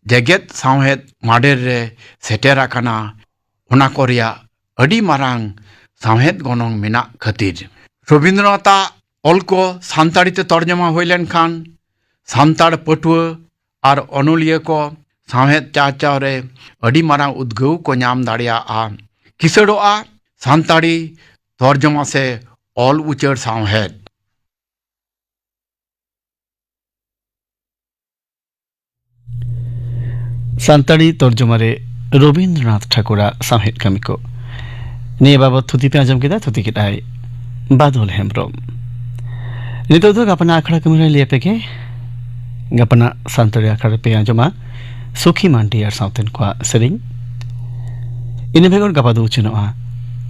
ᱡᱮᱜᱮᱛ ᱥᱟᱶᱦᱮᱫ ᱢᱟᱰᱮᱨ ᱨᱮ ᱥᱮᱴᱮᱨ ᱟᱠᱟᱱᱟ, ᱚᱱᱟ ᱠᱚ ᱨᱮᱭᱟᱜ ᱟᱹᱰᱤ ᱢᱟᱨᱟᱝ ᱥᱟᱶᱦᱮᱫ ᱜᱚᱱᱚᱝ ᱢᱮᱱᱟᱜ ᱠᱷᱟᱹᱛᱤᱨ᱾ ᱨᱚᱵᱤᱱᱫᱨᱚᱱᱟᱛᱷ ᱟᱜ ᱚᱞ ᱠᱚ ᱥᱟᱱᱛᱟᱲᱤ ᱛᱮ ᱛᱚᱨᱡᱚᱢᱟ ᱦᱩᱭ ᱞᱮᱱᱠᱷᱟᱱ, ᱥᱟᱱᱛᱟᱲ ᱯᱟᱹᱴᱷᱩᱣᱟᱹ ᱟᱨ ᱚᱱᱚᱞᱤᱭᱟᱹ ᱠᱚ ᱥᱟᱶᱦᱮᱫ ᱪᱟᱨᱪᱟᱣ ᱨᱮ ᱟᱹᱰᱤ ᱢᱟᱨᱟᱝ ᱩᱫᱽᱜᱟᱹᱣ ᱠᱚ ᱧᱟᱢ ᱫᱟᱲᱮᱭᱟᱜᱼᱟ᱾ ᱠᱤᱥᱟᱹᱲᱚᱜᱼᱟ ᱥᱟᱱᱛᱟᱲᱤ ᱛᱚᱨᱡᱚᱢᱟ ᱥᱮ ᱚᱞ ᱩᱪᱟᱹᱲ ᱥᱟᱶᱦᱮᱫ᱾ ᱥᱟᱱᱛᱟᱲᱤ ᱛᱚᱨᱡᱚᱢᱟ ᱨᱮ ᱨᱚᱵᱤᱱᱫᱨᱚᱱᱟᱛᱷ ᱴᱷᱟᱠᱩᱨᱟᱜ ᱥᱟᱶᱦᱮᱫ ᱠᱟᱹᱢᱤ ᱠᱚ, ᱱᱤᱭᱟᱹ ᱵᱟᱵᱚᱛ ᱛᱷᱩᱛᱤ ᱯᱮ ᱟᱸᱡᱚᱢ ᱠᱮᱫᱟ, ᱛᱷᱩᱛᱤ ᱠᱮᱫᱟᱭ ᱵᱟᱫᱚᱞ ᱦᱮᱢᱵᱨᱚᱢ᱾ ᱱᱤᱛᱚᱜ ᱫᱚ ᱜᱟᱯᱟᱱᱟᱜ ᱟᱠᱷᱲᱟ ᱠᱟᱹᱢᱤ ᱨᱮ ᱞᱟᱹᱭ ᱟᱯᱮ ᱜᱮ᱾ ᱜᱟᱯᱟᱱᱟᱜ ᱥᱟᱱᱛᱟᱲᱤ ᱟᱠᱷᱲᱟ ᱨᱮᱯᱮ ᱟᱸᱡᱚᱢᱟ ᱥᱩᱠᱷᱤ ᱢᱟᱱᱰᱤ ᱟᱨ ᱥᱟᱶᱛᱮᱱ ᱠᱚᱣᱟᱜ ᱥᱮᱨᱮᱧ᱾ ᱤᱱᱟᱹ ᱵᱮᱜᱚᱨ ᱜᱟᱯᱟ ᱫᱚ ᱩᱪᱷᱟᱹᱱᱚᱜᱼᱟ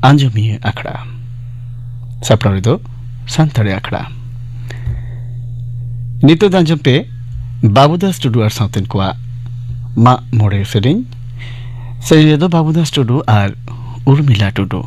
ᱟᱸᱡᱚᱢᱤᱭᱟᱹ ᱟᱠᱷᱲᱟ᱾ ᱥᱟᱯᱲᱟᱣ ᱨᱮᱫᱚ ᱥᱟᱱᱛᱟᱲᱤ ᱟᱠᱷᱲᱟ᱾ ᱱᱤᱛᱚᱜ ᱫᱚ ᱟᱸᱡᱚᱢ ᱯᱮ ᱵᱟᱵᱩᱫᱟᱥ ᱴᱩᱰᱩ ᱟᱨ ᱥᱟᱶᱛᱮᱱ ᱠᱚᱣᱟᱜ ᱢᱟᱜ ᱢᱚᱬᱮ ᱥᱮᱨᱮᱧ᱾ ᱥᱮᱨᱮᱧ ᱨᱮᱫᱚ ᱵᱟᱵᱩᱫᱟᱥ ᱴᱩᱰᱩ ᱟᱨ ᱩᱨᱢᱤᱞᱟ ᱴᱩᱰᱩ᱾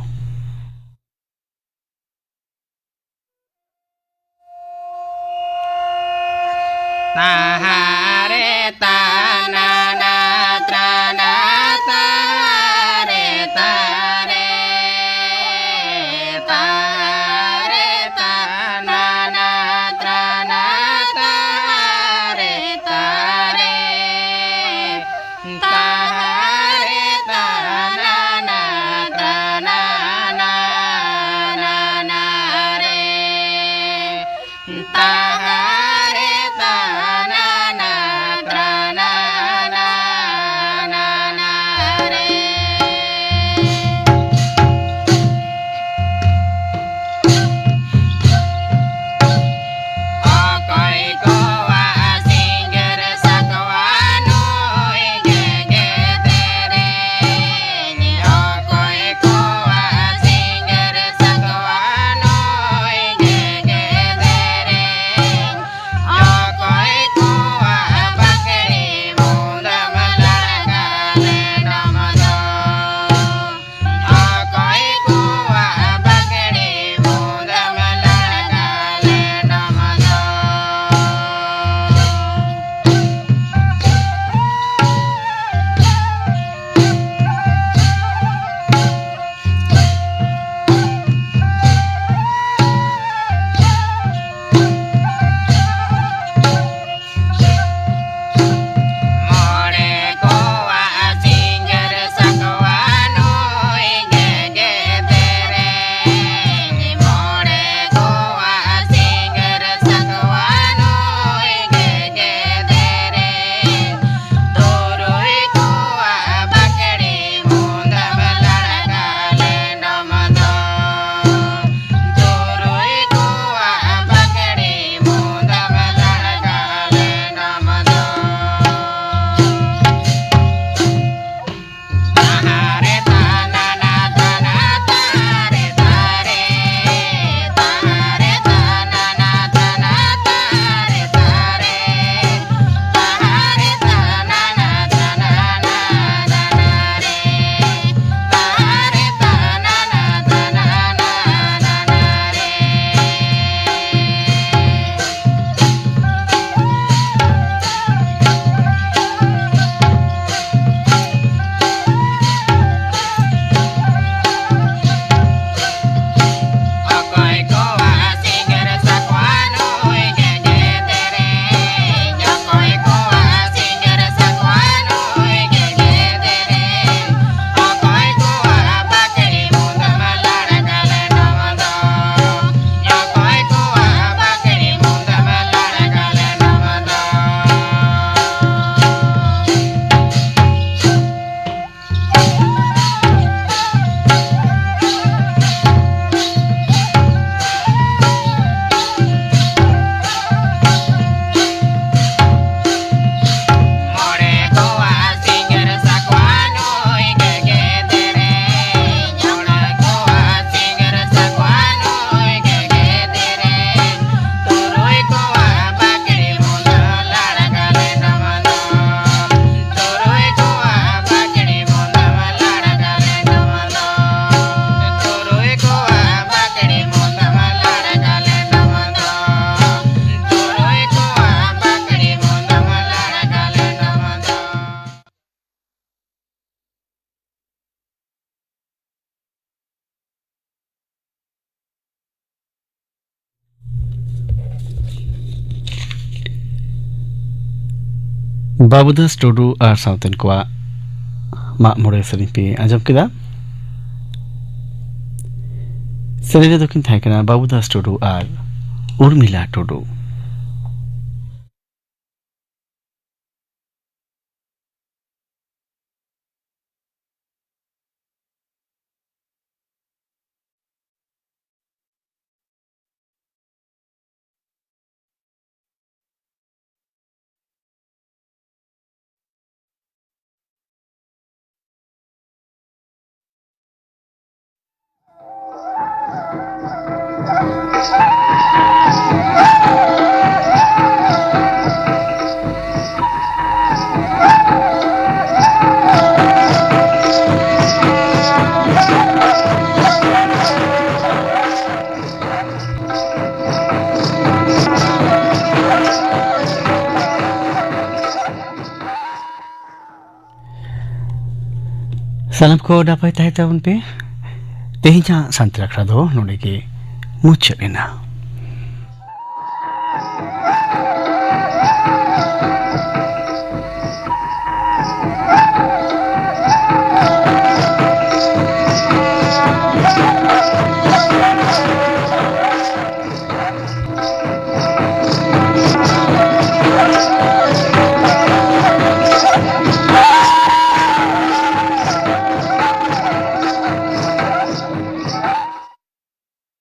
ᱵᱟᱹᱵᱩᱫᱟᱥ ᱴᱩᱰᱩ ᱟᱨ ᱥᱟᱶᱛᱮᱱ ᱠᱚᱣᱟᱜ ᱢᱟᱜ ᱢᱚᱬᱮ ᱥᱮᱨᱮᱧ ᱯᱮ ᱟᱸᱡᱚᱢ ᱠᱮᱫᱟ᱾ ᱥᱮᱨᱮᱧ ᱨᱮᱫᱚ ᱠᱤᱱ ᱛᱟᱦᱮᱸ ᱠᱟᱱᱟ ᱵᱟᱹᱵᱩᱫᱟᱥ ᱴᱩᱰᱩ ᱟᱨ ᱩᱨᱢᱤᱞᱟ ᱴᱩᱰᱩ᱾ ᱥᱟᱱᱟᱢ ᱠᱚ ᱱᱟᱯᱟᱭ ᱛᱟᱦᱮᱸ ᱛᱟᱵᱚᱱ ᱯᱮ᱾ ᱛᱮᱦᱮᱧᱟᱜ ᱥᱟᱱᱛᱟᱲ ᱟᱠᱷᱲᱟ ᱫᱚ ᱱᱚᱰᱮ ᱜᱮ ᱢᱩᱪᱟᱹᱫ ᱮᱱᱟ᱾